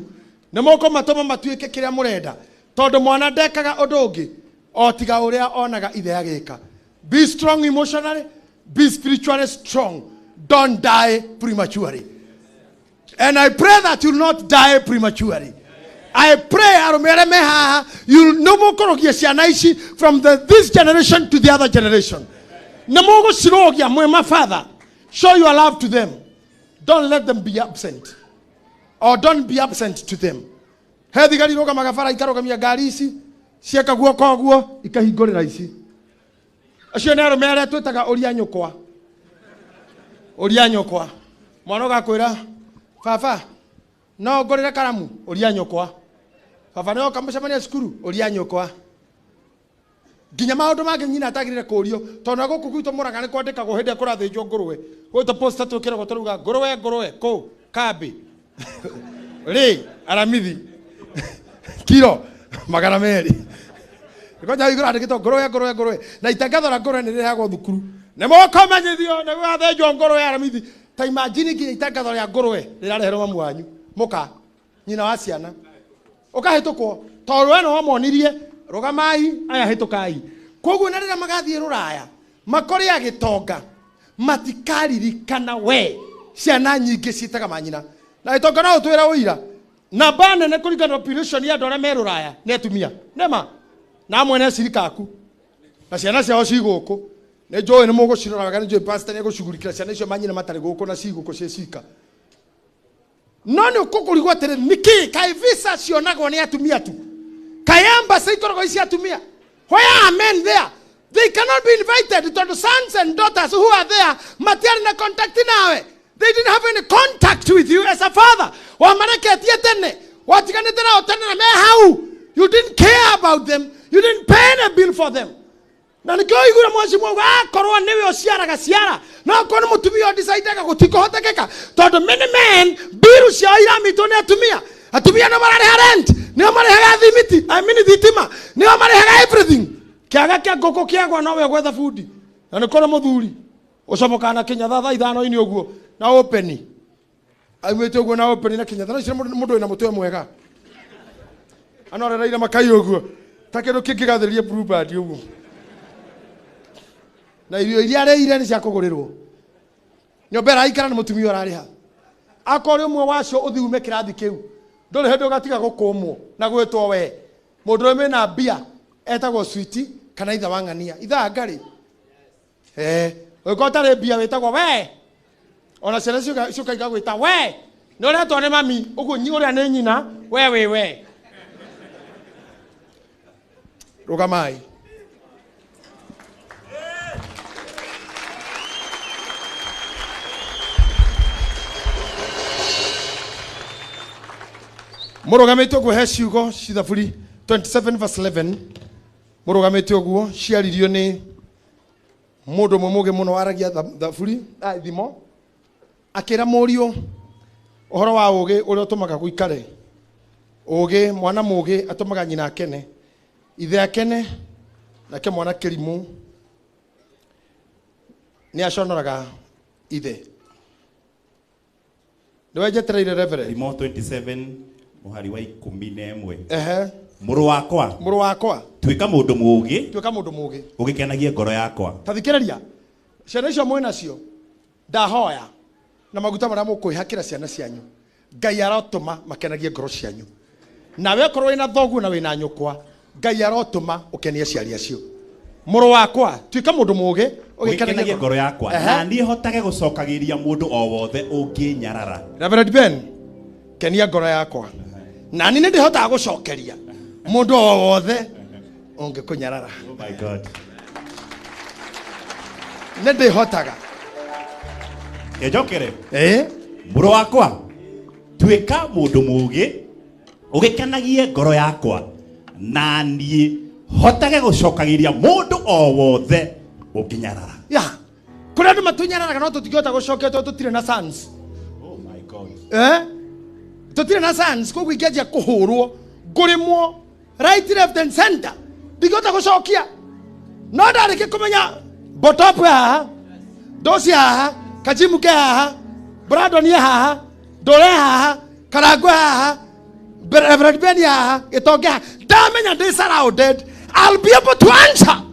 nĩ mũkũmatũma matuĩke kĩrĩa mũrenda, tondũ mwana ndekaga ũndũ ũngĩ o tiga ũrĩa onaga ithe agĩka. Be strong emotionally, be spiritually strong. Don't die prematurely. And I pray that you'll not die prematurely. I pray arũme arĩa me haha, you nĩ mũkũrũgia ciana ici from this generation to the other generation. Nĩ mũgũcirũgia mwĩ mabatha. Show your love to them. Don't let them be absent. Or don't be absent to them. He thigari irũgamaga bara ikarũgamia ngari ici, cieka guoko ũguo, ikahingũrĩra ici. Acio nĩ arũme arĩa twĩtaga ũria nyũkwa. Ũria nyũkwa. Mwana ũgakwĩra, baba, no ngũrĩre karamu? Ũria nyũkwa. Baba nĩ oka mũcemania cukuru? Ũria nyũkwa. Nginya maũndũ mangĩ nyina atagĩrĩire kũũrio, tondũ na gũkũ gwitũ Mũrang'a nĩ kwandĩkagwo hĩndĩ ĩrĩa kũrathĩnjwo ngũrũwe. Gwĩ poster twĩkĩragwo tũrauga ngũrũwe ngũrũwe kũ kambĩ rĩ aramithi kiro magana merĩ. Ngoja igũrũ andĩkĩtwo ngũrũwe ngũrũwe ngũrũwe, na itangatho rĩa ngũrũwe nĩ rĩrehagwo thukuru. Nĩ mũkũmenyithio nĩ gũgathĩnjwo ngũrũwe aramithi. Ta imagine nginya itangatho rĩa ngũrũwe rĩrareherwo mamu wanyu mũka nyina wa ciana ũkahĩtũkwo tondũ we no monirie rũgamai aya hĩtũkai. Koguo na rĩrĩa magathiĩ rũraya makore agĩtonga matikaririkana we. Ciana nyingĩ ciĩtaga manyina na gĩtonga no ũtwĩre ũira namba nene kũringana na population ya andũ arĩa me rũraya nĩ atumia nĩma na amwe nĩ acirika aku na ciana ciao ci gũkũ. Nĩ njũĩ nĩ mũgũcirora wega, nĩ njũĩ pastor nĩ egũcugurikĩra ciana icio manyina matarĩ gũkũ na ci gũkũ ciĩ cika. No nĩ ũkũkũrigwo atĩrĩ, nĩkĩ kaĩ visa cionagwo nĩ atumia tu? Kaĩ embassy ikoragwo ici atumia? Where are men there? They cannot be invited tondũ sons and daughters who are there matiarĩ na contact nawe. They didn't have any contact with you as a father. Wamareketie tene, watiganĩte nao tene na me hau. You didn't care about them. You didn't pay any bill for them. Na nĩkĩo ũiguire mheshimiwa auga akorwo nĩwe ũciaraga ciara, no akorwo nĩ mũtumia ũdecidaga gũtikũhotekeka, tondũ many men bill ciao iramitwo nĩ atumia. Atumia nĩo mararĩha rent, nĩo marĩhaga thimiti, I mean thitima, nĩo marĩhaga everything. Kĩaga kĩa ngũkũ kĩagwa nowe ũgwetha bundi, na nĩ kũrĩ mũthuri ũcomokaga na kĩnyatha thaa ithano-inĩ ũguo na openi, aumĩte ũguo na openi na kĩnyatha. No icio mũndũ wĩna mũtwe mwega anorereire makai ũguo ta kĩndũ kĩngĩgathĩria Bluebird ũguo, na irio iria arĩire nĩ cia kũgũrĩrwo. Nyũmba ĩraikara nĩ mũtumia ũrarĩha. Akorwo ũmwe wacio ũthiĩ ume kĩrathi kĩu, ndũrĩ hĩndĩ ũgatiga gũkũmwo na gwĩtwo we. Mũndũ ũrĩa wĩna mbia etagwo switi kana itha wa ng'ania, itha ngarĩ. Ũngĩkorwo ũtarĩ mbia wĩtagwo we. Ona ciana ciũka igagwĩta we. Nĩ ũretwo nĩ mami, ũguo ũrĩa nĩ nyina, we wĩ we. Rũgamai. Mũrũgamĩte ũguo he ciugo ci Thaburi 27 verse 11. Mũrũgamĩte ũguo ciaririo nĩ mũndũ ũmwe mũũgĩ mũno waragia thaburi, thimo, akĩra mũriũ ũhoro wa ũũgĩ ũrĩa ũtũmaga gũikare. Ũũgĩ, mwana mũũgĩ atũmaga nyina akene, ithe akene, nake mwana kĩrimũ nĩ aconoraga ithe. Nĩwe njetereire Reverend. Thimo 27 mũhari wa 11. Ehe. Mũrũ wakwa, Mũrũ wakwa, tuĩka mũndũ mũũgĩ, tuĩka mũndũ mũũgĩ, ũgĩkenagie ngoro yakwa. Ta thikĩrĩria, ciana icio mwĩ nacio, ndahoya na maguta marĩa mũkwĩhakĩra ciana cianyu, Ngai arotũma makenagie ngoro cianyu. Nawe okorwo wĩna thoguo na wĩna nyũkwa, Ngai arotũma ũkenie aciari acio. Mũrũ wakwa, tuĩka mũndũ mũũgĩ, ũgĩkenagie ngoro yakwa, na niĩ hotage gũcokagĩria mũndũ o wothe ũngĩnyarara. Reverend Ben, kenia ngoro yakwa, na niĩ nĩndĩhotaga gũcokeria mũndũ o wothe ũngĩkũnyarara. Oh my God. Nĩndĩhotaga. Njokere. Mũrũ wakwa, tuĩka mũndũ mũũgĩ, ũgĩkenagie ngoro yakwa, na niĩ hotage gũcokagĩria mũndũ o wothe ũngĩnyarara. Ya, kũrĩ andũ matunyararaga no tũtingĩhota gũcokia tondũ tũtirĩ na sons. Oh my God. Tũtirĩ na sons, koguo ingĩanjia kũhũrwo, ngũrĩmwo right, left and center, ndingĩhota gũcokia. No ndarĩkia kũmenya Botop haha, Dosi haha, Kajimu ke haha, Brandon ye haha, Ndore haha, Karangwe haha, Reverend Ben haha, Gĩtonge haha, ndamenya ndĩ surrounded, I'll be able to answer.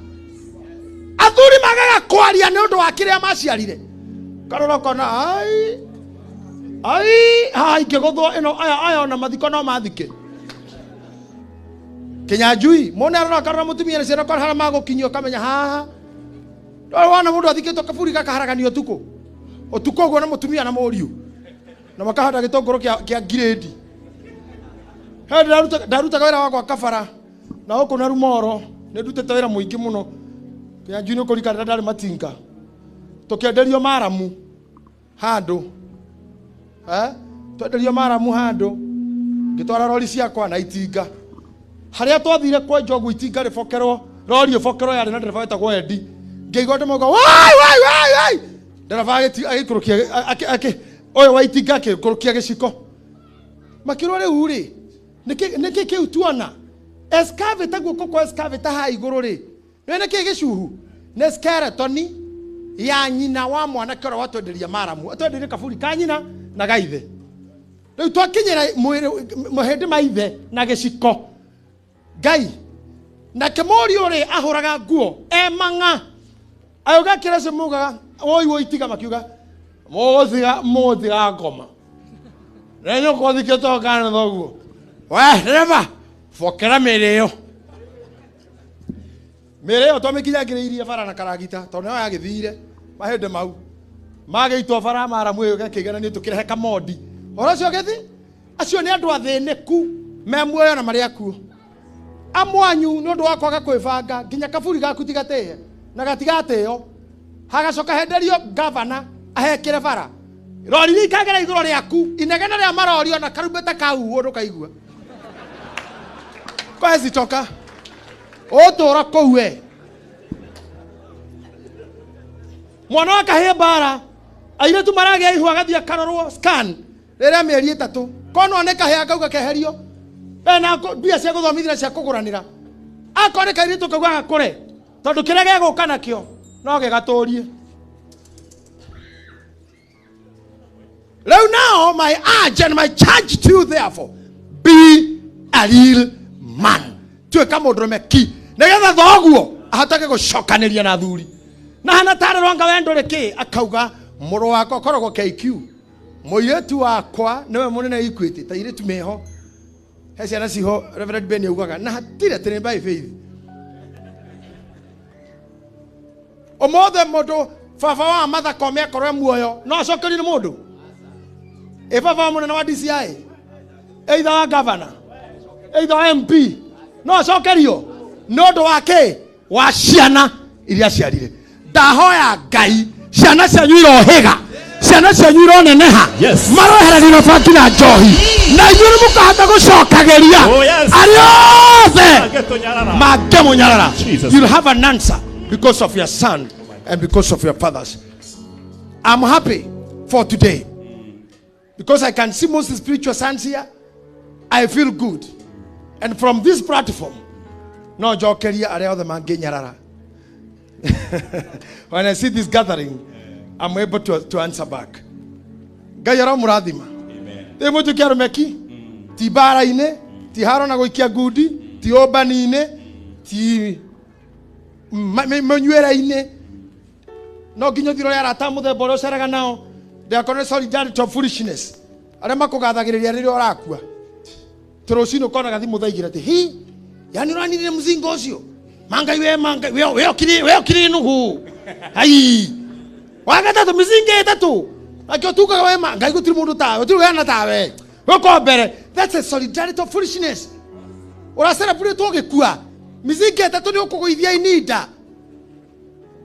Athuri magaga kwaria nĩ ũndũ wa kĩrĩa maciarire. Karora ũkona, ai, ai, haha ingĩgũthwo ĩno, aya, aya ona mathiko no mathike. Kĩnyanjui, mũndũ arora akarora mũtumia na ciana kwa harĩa magũkinyio ũkamenya haha. Ndũrĩ wona mũndũ athikĩtwo kaburi gakaharaganio ũtukũ. Ũtukũ ũguo na mũtumia na mũriũ. Na makahanda gĩtũngũrũ kĩa ngirĩndi. He ndarutaga wĩra wa gwaka bara na gũkũ na Rumoro, nĩ ndutĩte wĩra mũingĩ mũno. Kĩnyanjui nĩ ũkũririkana rĩrĩa ndarĩ matinga. Tũkĩenderio maramu handũ. Twenderio maramu handũ. Ngĩtwara rori ciakwa na itinga. Harĩa twathire kwenja ũguo itinga rĩbokerwo, rori ĩbokerwo yarĩ na ndereba wetagwo Eddie. Ngĩigua andũ mauga, wai, wai, wai, wai. Ndereba agĩikũrũkia, ũyũ wa itinga akĩikũrũkia gĩciko. Makĩrwo rĩu rĩ, nĩkĩ kĩu tuona? Excavator guoko kwa excavator haha igũrũ rĩ, nĩ nĩkĩ gĩcuhu? Nĩ skeleton ya nyina wa mwanake ũrĩa watwenderia maramu. Atwenderie kaburi ka nyina na ga ithe. Rĩu twakinyĩra mwĩrĩ, mahĩndĩ ma ithe na gĩciko. Ngai, nake mũriũ rĩ ahũraga nguo e mang'a. Agĩũka akĩra acio maugaga, woi woi tiga, makiuga, mũgũtiga, mũgũtiga ngoma. Na nyũkwa ũthikĩtwo kana thoguo. We, ndereba, bokera mĩĩrĩ ĩyo. Mĩĩrĩ ĩyo twamĩkinyangĩrĩirie bara na karagita, tondũ nĩyo yagĩthire mahĩndĩ mau. Magĩitwo bara maramu ĩyo ĩgakĩigananio tũkĩrehe kamondi. Ũhoro ũcio ũgĩthi, acio nĩ andũ athĩnĩku me muoyo na marĩ akuũ. Amwanyu nĩ ũndũ wa kwaga kwĩbanga nginya kaburi gaku ti gatĩe na gatigatĩo. Hagacoka henderio gavana ahekĩre bara. Rori iria ikagera igũrũ rĩaku, inegene rĩa marori ona karumbeta kahuhwo ndũkaigua. Kwezi toka. Ũtũra kũu we. Mwana wa kahĩĩ mbara, airĩtu maragĩa ihu agathiĩ akarorwo scan rĩrĩa mĩeri 3. Konwo nĩ kahĩĩ akauga keherio. Ena mbia cia gũthomithia na cia kũgũranĩra. Akorwo nĩ kairĩtu kau gagakũre, tondũ kĩrĩa gegũka nakĩo no gĩgatũrie. Rĩu now my urge and my charge to you therefore, be a real man. Tuĩka mũndũrũme ki, nĩgetha thoguo ahotage gũcokanĩria na athuri. Na hana tarĩ rwanga we ndũrĩ kĩ, akauga mũrũ wakwa ũkoragwo KQ, mũirĩtu wakwa nĩwe mũnene Equity, ta airĩtu meho. He ciana ciho Reverend Ben augaga na hatirĩ atĩ nĩ by faith. Ũmũthĩ mũndũ baba wa Martha Koome akorwo e muoyo no acokerio nĩ mũndũ? Ĩ baba wa mũnene wa DCI, either wa governor, either wa MP, no acokerio nĩ ũndũ wa kĩ? Wa ciana iria aciarire. Ndahoya Ngai ciana cianyu irohĩga, ciana cianyu ironeneha, Yes. maroheranio na bangi na njohi, na inyuĩ nĩ mũkahota gũcokagĩria Oh, yes. arĩa othe Mangĩtũnyarara. mangĩmũnyarara. Jesus. You'll have an answer because of your son and because of your fathers. I'm happy for today because I can see most spiritual sons here. I feel good. And from this platform, no njokerie arĩa othe mangĩnyarara. When I see this gathering, I'm able to answer back. Ngai aromũrathima. Rĩu mũtuĩke arũme ki, ti mbara-inĩ, ti haro na gũikia ngundi, ti ũmbani-inĩ, ti mũnyuĩre-inĩ. No nginya ũthiĩ ũrore arata a mũthemba ũrĩa ũceraga nao. Ndĩgakorwo nĩ solidarity of foolishness. Arĩa makũgathagĩrĩria rĩrĩa ũrakua. Tondũ rũcinĩ ũkona gathimũ thaa igĩrĩ atĩ, hi, yani ũraninire mũcinga ũcio? Mangai we, mangai, we, we okiri, we okiri Nuhu. Ai. Wa gatatũ, mĩcinga ĩtatũ. Akĩo tugaga we mangai gũtirĩ mũndũ tawe, gũtirĩ wĩhana tawe. Ũko mbere. That's a solidarity of foolishness. Ũracelebrate ũgĩkua. Mĩcinga ĩtatũ nĩ ũkũgũithia ininda.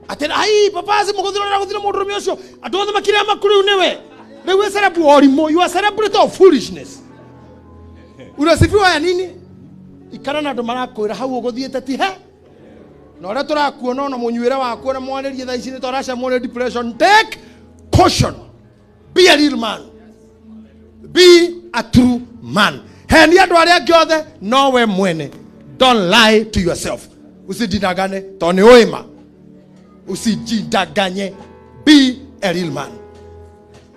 Atĩ, ai, papa, si mũgũthira ũrĩa gũthira mũndũrũme ũcio. Andũ othe makĩrĩa maku rĩu nĩwe. Rĩu wĩ celeb ũrimũ. You are celebrate of foolishness. Unasifiwa ya nini? Ikara na andũ marakwĩra hau ũgũthiĩte ti he. Na ũrĩa tũrakuona ona mũnyuĩre waku na mwarĩrie thaa ici nĩ tũracemwo nĩ depression. Take caution. Be a real man. Be a true man. Heni andũ arĩa angĩ othe, no we mwene. Don't lie to yourself. Usijidanganye, tondũ nĩ ũĩ ma. Usijidanganye. Be a real man.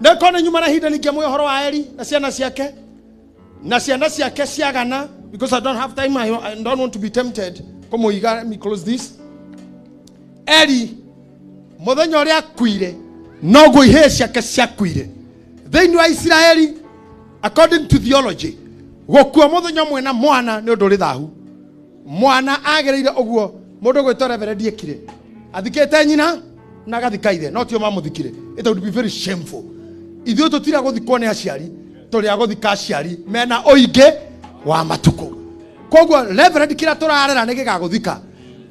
Ndĩkorwo nĩ nyuma na ihinda ningĩamũhe ũhoro wa Eli na ciana ciake. Na ciana ciake ciagana, because I don't have time, I don't want to be tempted. Kũmũiga, let me close this. Eli, mũthenya ũrĩa akuire, noguo ihĩĩ ciake ciakuire. Thĩinĩ wa Isiraeli, according to theology, gũkua mũthenya ũmwe na mwana nĩ ũndũ ũrĩ thahu. Mwana agĩrĩire ũguo, mũndũ ũgwĩtwo Reverend ekire. Athikĩte nyina na agathika ithe, no tio mamũthikire. It would be very shameful. Ithuĩ tũtira gũthikwo nĩ aciari, tũrĩ a gũthika aciari mena ũingĩ wa matukũ. Koguo Reverend kĩrĩa tũrarera nĩ gĩgagũthika.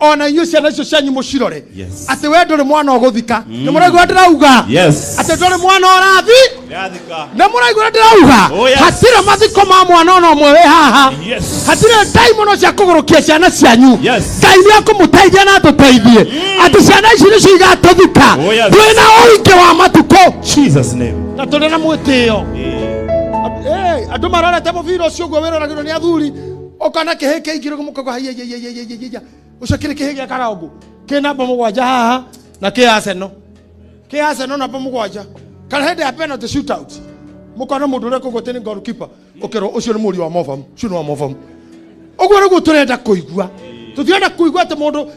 Ona inyuĩ ciana icio cianyu mũcirore. Yes. Atĩ we ndũrĩ mwana ũgũthika. Nĩ mũraigua ndĩrauga? Yes. Atĩ ndũrĩ mwana ũrathi? Ndĩrathika. Nĩ mũraigua ndĩrauga? Oh, yes. Hatirĩ mathiko ma mwana ona ũmwe wĩ haha. Yes. Hatirĩ ndaimono cia kũgũrũkia ciana cianyu. Yes. Ngai nĩ ekũmũteithia na atũteithie. Atĩ ciana ici nĩcio igatũthika. Oh, yes. Twĩna ũingĩ wa matukũ. Jesus name. Na tũrĩ na mwĩtĩo. Andũ marorete mũbira ũcio ũguo wĩroragĩrwo nĩ athuri. Ũkona kĩhĩ kĩingĩ ũguo mũkauga, haiya, haiya, haiya, haiya, haiya. Ũcio kĩrĩ kĩhĩ gĩa Karangũ. Kĩ namba mũgwanja haha na kĩ Arsenal. Kĩ Arsenal namba mũgwanja. Kana hĩndĩ ya penalty shootout. Mũkona mũndũ ũrĩa kũgwo atĩ nĩ goalkeeper. Ũkerwo ũcio nĩ mũriũ wa Movam, ũcio nĩ wa Movam. Ũguo nĩguo tũrenda kũigua. Tũtirenda kũigua atĩ mũndũ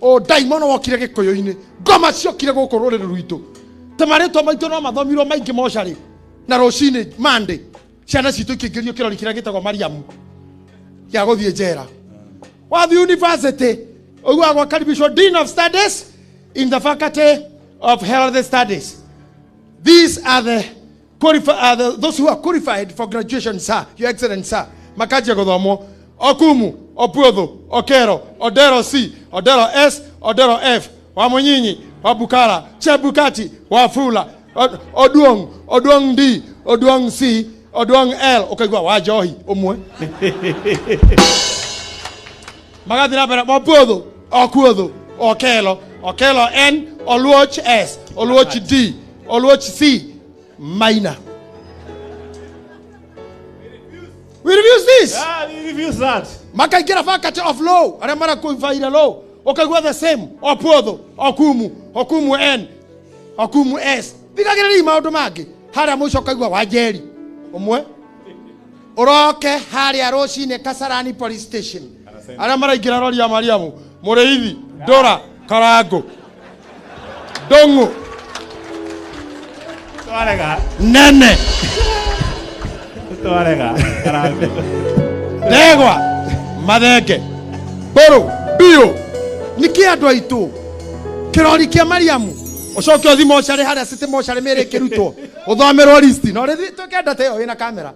o ndaimono wokire gĩkũyũ-inĩ. Ngoma ciokire gũkũ rũrĩrĩ rwitũ. Ta marĩtwa maitũ no mathomirwo maingĩ mocarĩ. Na rũcinĩ Monday ciana citũ ikĩingĩrio kĩrori kĩrĩa gĩtagwo Mariamu gĩa gũthiĩ njera. Wathiĩ university ũiguaga gwakaribishwo Dean of Studies in the Faculty of Health Studies. These are those who are qualified for graduation, sir, Your Excellency, sir. Makanjia gũthomwo Okumu, Opuodho, Okero, Odero C, Odero S, Odero F, Wamunyinyi, Wabukala, Chebukati, Wafula. Oduong, Oduong D, Oduong C, Oduong L, ũkaigua wa njohi ũmwe. Magathiĩ na mbere Opuodho, Okuodho, Okelo, Okelo N, Oluoch S, Oluoch D, Oluoch C, Maina. We refuse this. Ah, we refuse that. Makaingĩra faculty of law, arĩa marakwĩbaire law, ũkaigua the same, Opuodho, Okumu, Okumu N, Okumu S. Thikagĩrĩriai maũndũ mangĩ. Harĩa mũico ũkaigua Wanjeri ũmwe. Ũroke harĩa rũcinĩ Kasarani police station. Arĩa maraingĩra rori ya Mariamu, Mũrĩithi, Ndũra, Karangũ, Ndũng'ũ, Twarega. Nene, Twarega. Karangũ. Ndegwa, Mathenge, Mbũrũ, Biũ. Nĩkĩ andũ aitũ kĩrori kĩa Mariamu ũcoke ũthi mocarĩ harĩa city mocarĩ mĩrĩ ĩkĩrutwo ũthomerwo listi na ũrĩthi twĩke data ĩyo wĩna kamera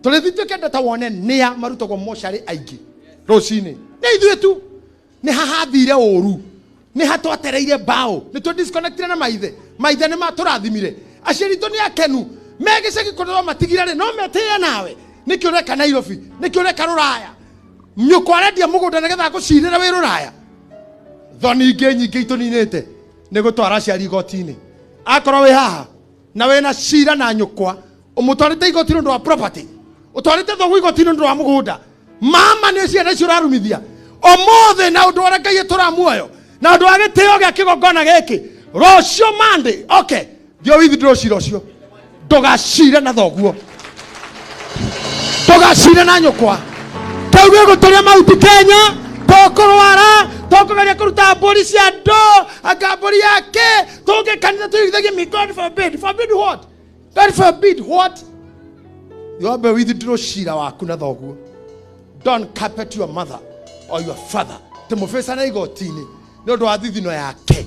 tũrĩthi twĩke data wone nĩa marutagwo mocarĩ aingĩ rũcinĩ nĩ ithuĩ tu nĩ hahathire ũru nĩ hatwatereire mbaũ nĩ tũ disconnectire na maithe maithe nĩ matũrathimire aciari tũ nĩ akenu me gĩcagi kũrĩa matigire rĩ no metĩe nawe nĩkĩ ũreka Nairobi nĩkĩ ũreka rũraya nyũkwa arendia mũgũnda nĩgetha agũcirĩre wĩ rũraya thoni ingĩ nyingĩ itũninĩte nĩ gũtwara aciari igoti-inĩ akorwo wĩ haha na wĩna cira na nyũkwa ũmũtwarĩte igoti-inĩ ũndũ wa property ũtwarĩte thoguo igoti-inĩ ũndũ wa mũgũnda mama nĩ ciana icio ũrarumithia ũmũthĩ na ũndũ ũrĩa Ngai ĩtũra muoyo na ũndũ wa gĩtĩo gĩa kĩgongona gĩkĩ rũciũ Monday okay thiĩ withdraw cira ũcio ndũgacire na thoguo ndũgacire na nyũkwa kĩu gĩgũtũria mahuti Kenya tũkũrwara tũkũgeria kũruta mbũri cia andũ anga mbũri yake tũke kanitha tũigithagie mi God forbid forbid what God forbid what yombe withdraw cira waku na thoguo don't carpet your mother or your father tĩmũbĩcane igoti-inĩ nĩ ũndũ wa thithino yake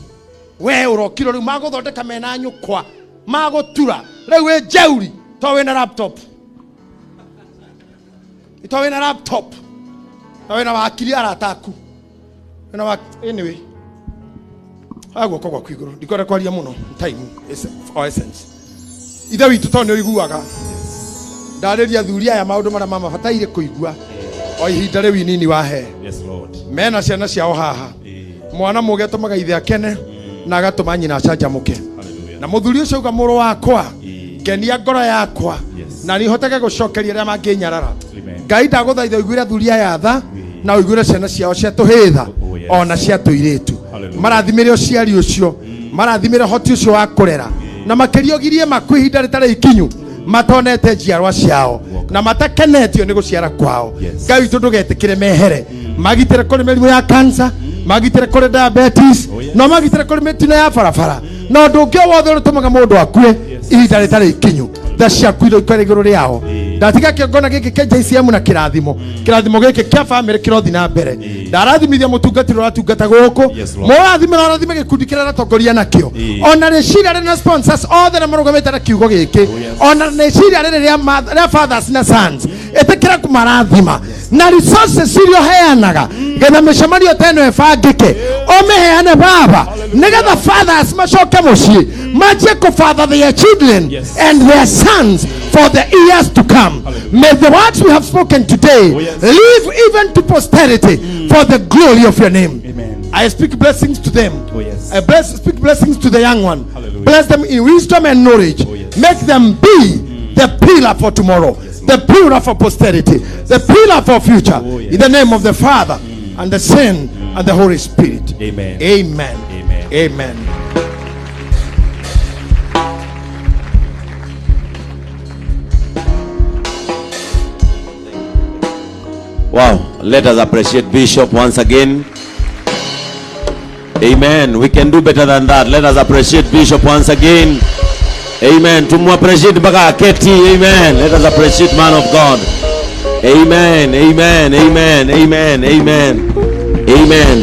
we ũrokire rĩu magũthondeka mena nyũkwa magũtura rĩu wĩ jeuri to wĩna laptop to wĩna laptop na wĩna wakiri arata aku wĩna wa anyway haha guoko gwaku igũrũ ndikwenda kwaria mũno time is of essence ithe witũ tondũ nĩ ũiguaga ndarĩria athuri aya maũndũ marĩa mamabataire kũigua o ihinda rĩu inini wahe Yes, Lord. mena ciana ciao haha Eh, mwana mũgĩ atũmaga ithe akene na agatũma nyina acanjamũke Hallelujah. na mũthuri ũcio auga mũrũ wakwa Ĩĩ. ngenia ngoro yakwa Yes. na nĩhoteke gũcokeria arĩa mangĩnyarara Amen. ngai ndagũthaitha ũiguĩre athuri aya tha Ĩĩ. na ũiguĩre ciana ciao cia tũhĩĩ tha Oh, yes. ona cia tũirĩtu Hallelujah. marathimĩre ũciari ũcio marathimĩre hoti ũcio wa kũrera na makĩria ũgirie maku ihinda rĩtarĩ ikinyu matonete njiarwa ciao na matakenetio nĩ gũciara kwao Yes. ngai witũ ndũgetĩkĩre mehere magitĩre kũrĩ mĩrimũ ya cancer magitĩre kũrĩ diabetes Oh, yes. no magitĩre kũrĩ mĩtino ya barabara na ũndũ ũngĩ o wothe ũrĩa ũtũmaga mũndũ akue ihinda rĩtarĩ ikinyu tha ciaku iroikara igũrũ rĩao ndatiga kĩongona gĩkĩ kĩa JCM na kĩrathimo kĩrathimo gĩkĩ kĩa bamĩrĩ kĩrothi na mbere ndarathimithia mũtungatĩri ũratungata gũkũ Yes, Lord. mũrathime na ũrathime gĩkundi kĩrĩa aratongoria nakĩo Ĩĩ. ona rĩciria rĩrĩ na sponsors othe na marũgamĩte na kiugo gĩkĩ Oh, yes. ona rĩciria rĩrĩ rĩa fathers na sons ĩtĩkĩra kũmarathima na resources iria ũheanaga getha mĩcemanio ta ĩno ĩbangĩke ũmĩheane baba nĩgetha fathers macoke mũciĩ manjie kũfather their children Yes. and their sons for the years to come. Hallelujah. May the words we have spoken today Oh, yes. live even to posterity for the glory of your name. Amen. I speak blessings to them. Oh, yes. I speak blessings to the young one. Hallelujah. Bless them in wisdom and knowledge. Oh, yes. Make them be the pillar for tomorrow, Yes, the pillar for posterity, the pillar for future. Oh, yes. In the name of the Father and the Son and the Holy Spirit. Amen. Amen. Amen. Amen. Wow, let us appreciate Bishop once again. Amen. We can do better than that. Let us appreciate Bishop once again. Amen. Tumu appreciate mpaka aketi. Amen. Let us appreciate man of God. Amen. Amen. Amen. Amen. Amen. Amen.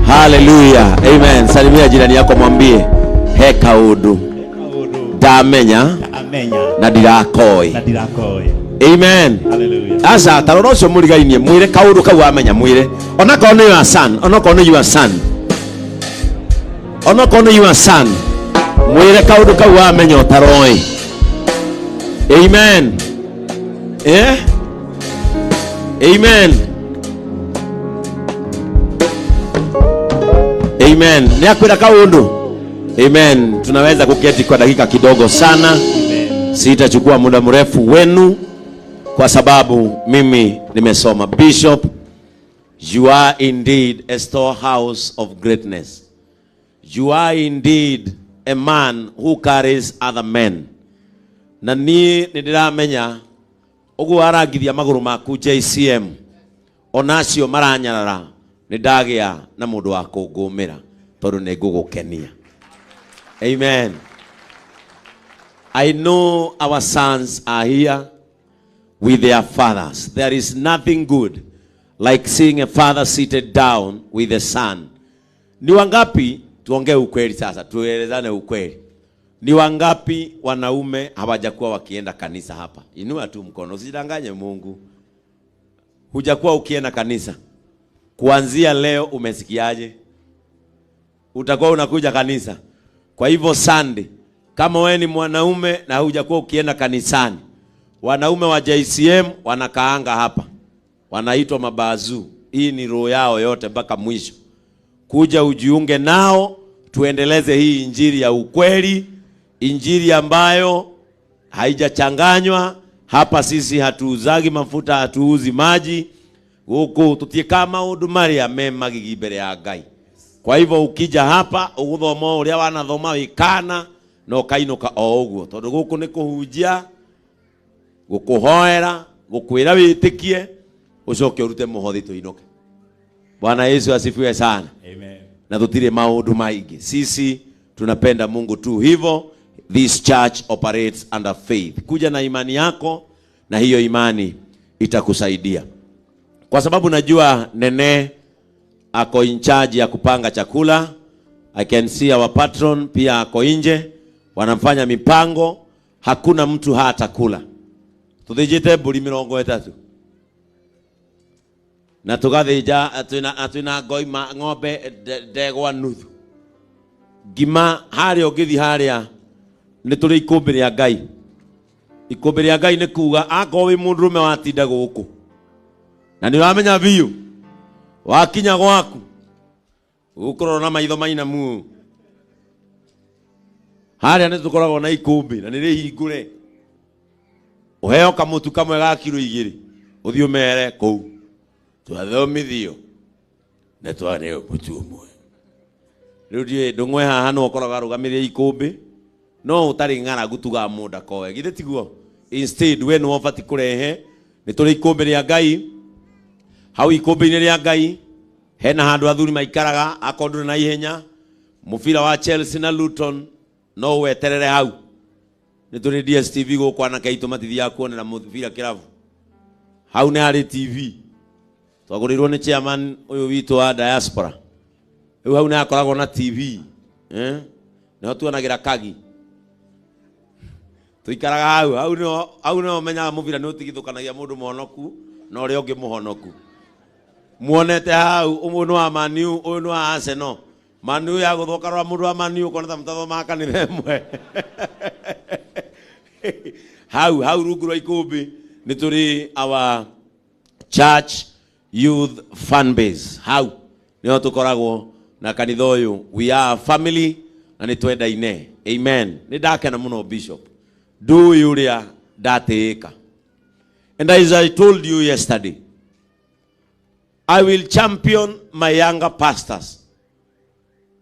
Hallelujah. Amen. Salimia jirani yako mwambie he kaundu ndamenya Amenya. na ndirakoi. Na ndirakoi. Amen. Hallelujah. Aca ta rora ũcio mũrigainie mwĩre kaũndũ kau wamenya mwĩre onakorwo nĩ your son, onakorwo nĩ your son, onakorwo nĩ your son. Mwĩre kaũndũ kau wamenya ũtaroĩ. Amen. Eh? Amen. Amen. Nĩ akwĩra kaũndũ. Amen. Tunaweza kuketi kwa dakika kidogo sana. Sitachukua muda mrefu wenu kwa sababu mimi nimesoma. Bishop, you are indeed a storehouse of greatness. You are indeed a man who carries other men. Na niĩ nĩ ndĩramenya ũguo warangithia magũrũ maku JCM, ona acio maranyarara, nĩ ndagĩa na mũndũ wa kũngũmĩra tondũ nĩ ngũgũkenia. Amen. I know our sons are here with their fathers. There is nothing good like seeing a father seated down with a son. Ni wangapi, tuongee ukweli sasa, tuelezane ukweli. Ni wangapi wanaume hawajakuwa wakienda kanisa hapa? Inua tu mkono, usidanganye Mungu. Hujakuwa ukienda kanisa. Kuanzia leo umesikiaje? Utakuwa unakuja kanisa. Kwa hivyo Sunday, kama wewe ni mwanaume na hujakuwa ukienda kanisani, wanaume wa JCM wanakaanga hapa, wanaitwa mabazu. Hii ni roho yao yote mpaka mwisho. Kuja ujiunge nao, tuendeleze hii injili ya ukweli, injili ambayo haijachanganywa. Hapa sisi hatuuzagi mafuta, hatuuzi maji. Guku tutiĩkaga maũndũ marĩa me magigi mbere ya Ngai. Kwa hivyo ukija hapa uguthoma uria wanathoma wikana na ũkainũka o ũguo, tondũ gũkũ nĩ kũhunjia, gũkũhoera, gũkwĩra wĩtĩkie, ũcoke ũrute mũhothi tũinũke. Bwana Yesu asifiwe sana. Amen. Na tutire maũndũ maingĩ. Sisi tunapenda Mungu tu hivyo. This church operates under faith. Kuja na imani yako na hiyo imani itakusaidia. Kwa sababu najua Nene ako in charge ya kupanga chakula. I can see our patron pia ako nje, wanafanya mipango. Hakuna mtu hatakula. Tuthĩnjĩte mbũri mĩrongo ĩtatũ na tũgathĩnja twĩna ngoima ng'ombe ndegwa nuthu ngima. Harĩa ũngĩthiĩ harĩa nĩ tũrĩ ikũmbĩ rĩa Ngai. Ikũmbĩ rĩa Ngai nĩ kuga akorwo wĩ mũndũrũme watinda gũkũ na nĩ ũramenya biũ wakinya gwaku ũkũrora na maitho mainamu, harĩa nĩ tũkoragwo na ikũmbĩ na nĩ rĩhingũre, ũheo kamũtu kamwe ga kiro 2 ũthiĩ ũmere kũu twathomithio na twaneo mũtu ũmwe. Rĩu ndiũĩ ndũng'we haha no ũkoragwo arũgamĩrĩire ikũmbĩ no ũtarĩ ng'aragu tugaga mũndũ ndakoe, githĩ tiguo? Instead we nĩwe ũbatiĩ kũrehe. Nĩ tũrĩ ikũmbĩ rĩa Ngai. Hau ikũmbĩ-inĩ rĩa Ngai hena handũ athuri maikaraga, akorwo ndũrĩ na ihenya, mũbira wa Chelsea na Luton no weterere hau. Nĩ tũrĩ DSTV gũkũ, anake aitũ matithiaga kuonera mũbira kĩrabu. Hau nĩ harĩ TV twagũrĩirwo nĩ chairman ũyũ witũ wa diaspora. Rĩu hau nĩ hakoragwo na TV, eh? Nĩho tuonagĩra kagi, tũikaraga hau. Hau nĩho, hau nĩho menyaga mũbira nĩ ũtigithũkanagia mũndũ mũhonoku na ũrĩa ũngĩ mũhonoku. Muonete hau ũmwe nĩ wa Man U, ũyũ nĩ wa Arsenal. Man U ya gũthũka, rora mũndũ wa Man U ũkona ta mũtathomaga kanitha ĩmwe. Hau hau rungu rwa ikũmbĩ nĩ tũrĩ our church youth fan base. Hau nĩho tũkoragwo na kanitha ũyũ. We are a family na nĩ twendaine. Amen. Nĩ ndakena mũno Bishop, ndũĩ ũrĩa ndatĩĩka. And as I told you yesterday, I will champion my younger pastors,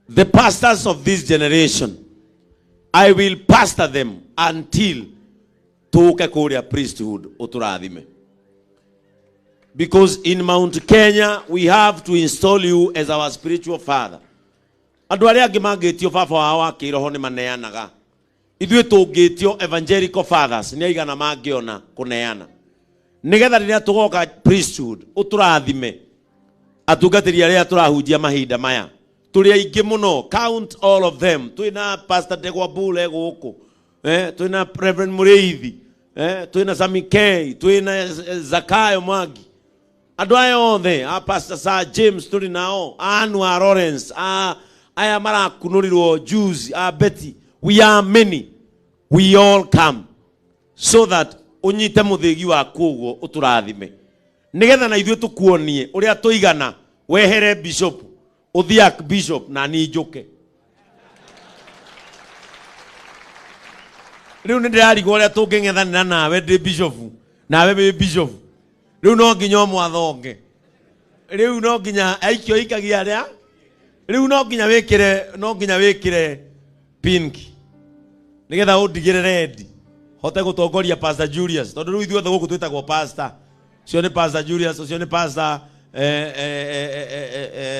the pastors of this generation. I will pastor them until tuke kũrĩa priesthood ũtũrathime, because in Mount Kenya we have to install you as our spiritual father. Andũ arĩa angĩ mangĩtio baba wao wa kĩroho nĩ maneanaga. Ithuĩ tũngĩtio evangelical fathers nĩ aigana mangĩona kũneana, nĩgetha rĩrĩa tũgoka priesthood ũtũrathime. Atungatĩri arĩa tũrahunjia mahinda maya tũrĩ aingĩ mũno, count all of them. Twĩna Pastor Ndegwa Bule gũkũ, twĩna Reverend Mũrĩithi, twĩna Sami K, twĩna Zakayo Mwangi, andũ aya othe a Pastor Sir James tũrĩ nao, a Anwar Lawrence, a aya marakunũrirwo juzi, a Betty, We are many, we all come so that unyite muthigi waku uguo uturathime nigetha na ithuĩ tũkuonie ũrĩa tũigana. Wehere bishop, ũthiĩ archbishop na niĩ njũke. Rĩu nĩ ndĩrarigwo ũrĩa tũngĩng'ethanĩra nawe ndĩ bishop nawe wĩ bishop. Rĩu no nginya ũmwathonge, rĩu no nginya aikio ikagia arĩa, rĩu no nginya wĩkĩre, no nginya wĩkĩre pink nigetha ũndigĩre red hote gũtongoria Pastor Julius, tondũ rĩu ithuothe gũkũ twĩtagwo pastor. Ũcio nĩ Pastor Julius, ũcio nĩ pastor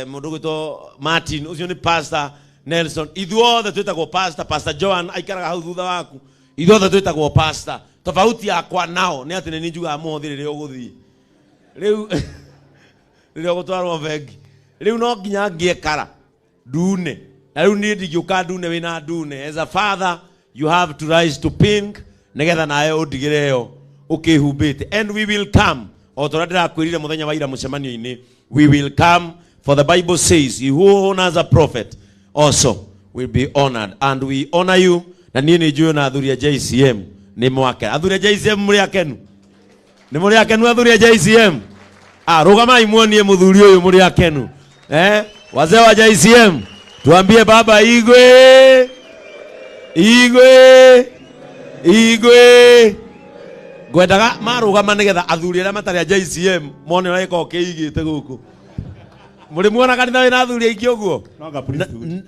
mũndũ ũgwĩtwo Martin, ũcio nĩ Pastor Nelson. Ithuothe twĩtagwo pastor. Pastor Joan aikaraga hau thutha waku. Ithuothe twĩtagwo pastor. Tofauti yakwa nao nĩ atĩ nĩ niĩ njugaga mũhothi rĩrĩa ũgũthiĩ, rĩu rĩrĩa ũgũtwarwo bengi. Rĩu no nginya ngĩe kara ndune, na rĩu niĩ ndingĩũka ndune wĩna ndune. As a father, you have to rise to pink nĩgetha nawe ũndigĩre ĩyo ũkĩhumbĩte. And we will come, o ta ũrĩa ndĩrakwĩrire mũthenya wa ira mũcemanio-inĩ, we will come, for the Bible says he who honors a prophet also will be honored, and we honor you. Na niĩ nĩ njũĩ na athuri a JCM nĩ mwake. Athuri a JCM, mũrĩ akenu? Nĩ mũrĩ akenu, athuri a JCM? Ah, rũgamai muonie mũthuri ũyũ mũrĩ akenu. Eh, wazee wa JCM, tuambie baba igwe, igwe, igwe. Ngwendaga marũgama nĩgetha athuri arĩa matarĩ a JCM mone ũrĩa gĩkoragwo kĩigĩte gũkũ. Mũrĩ muona kanitha wĩna athuri aingĩ ũguo? No anga priesthood.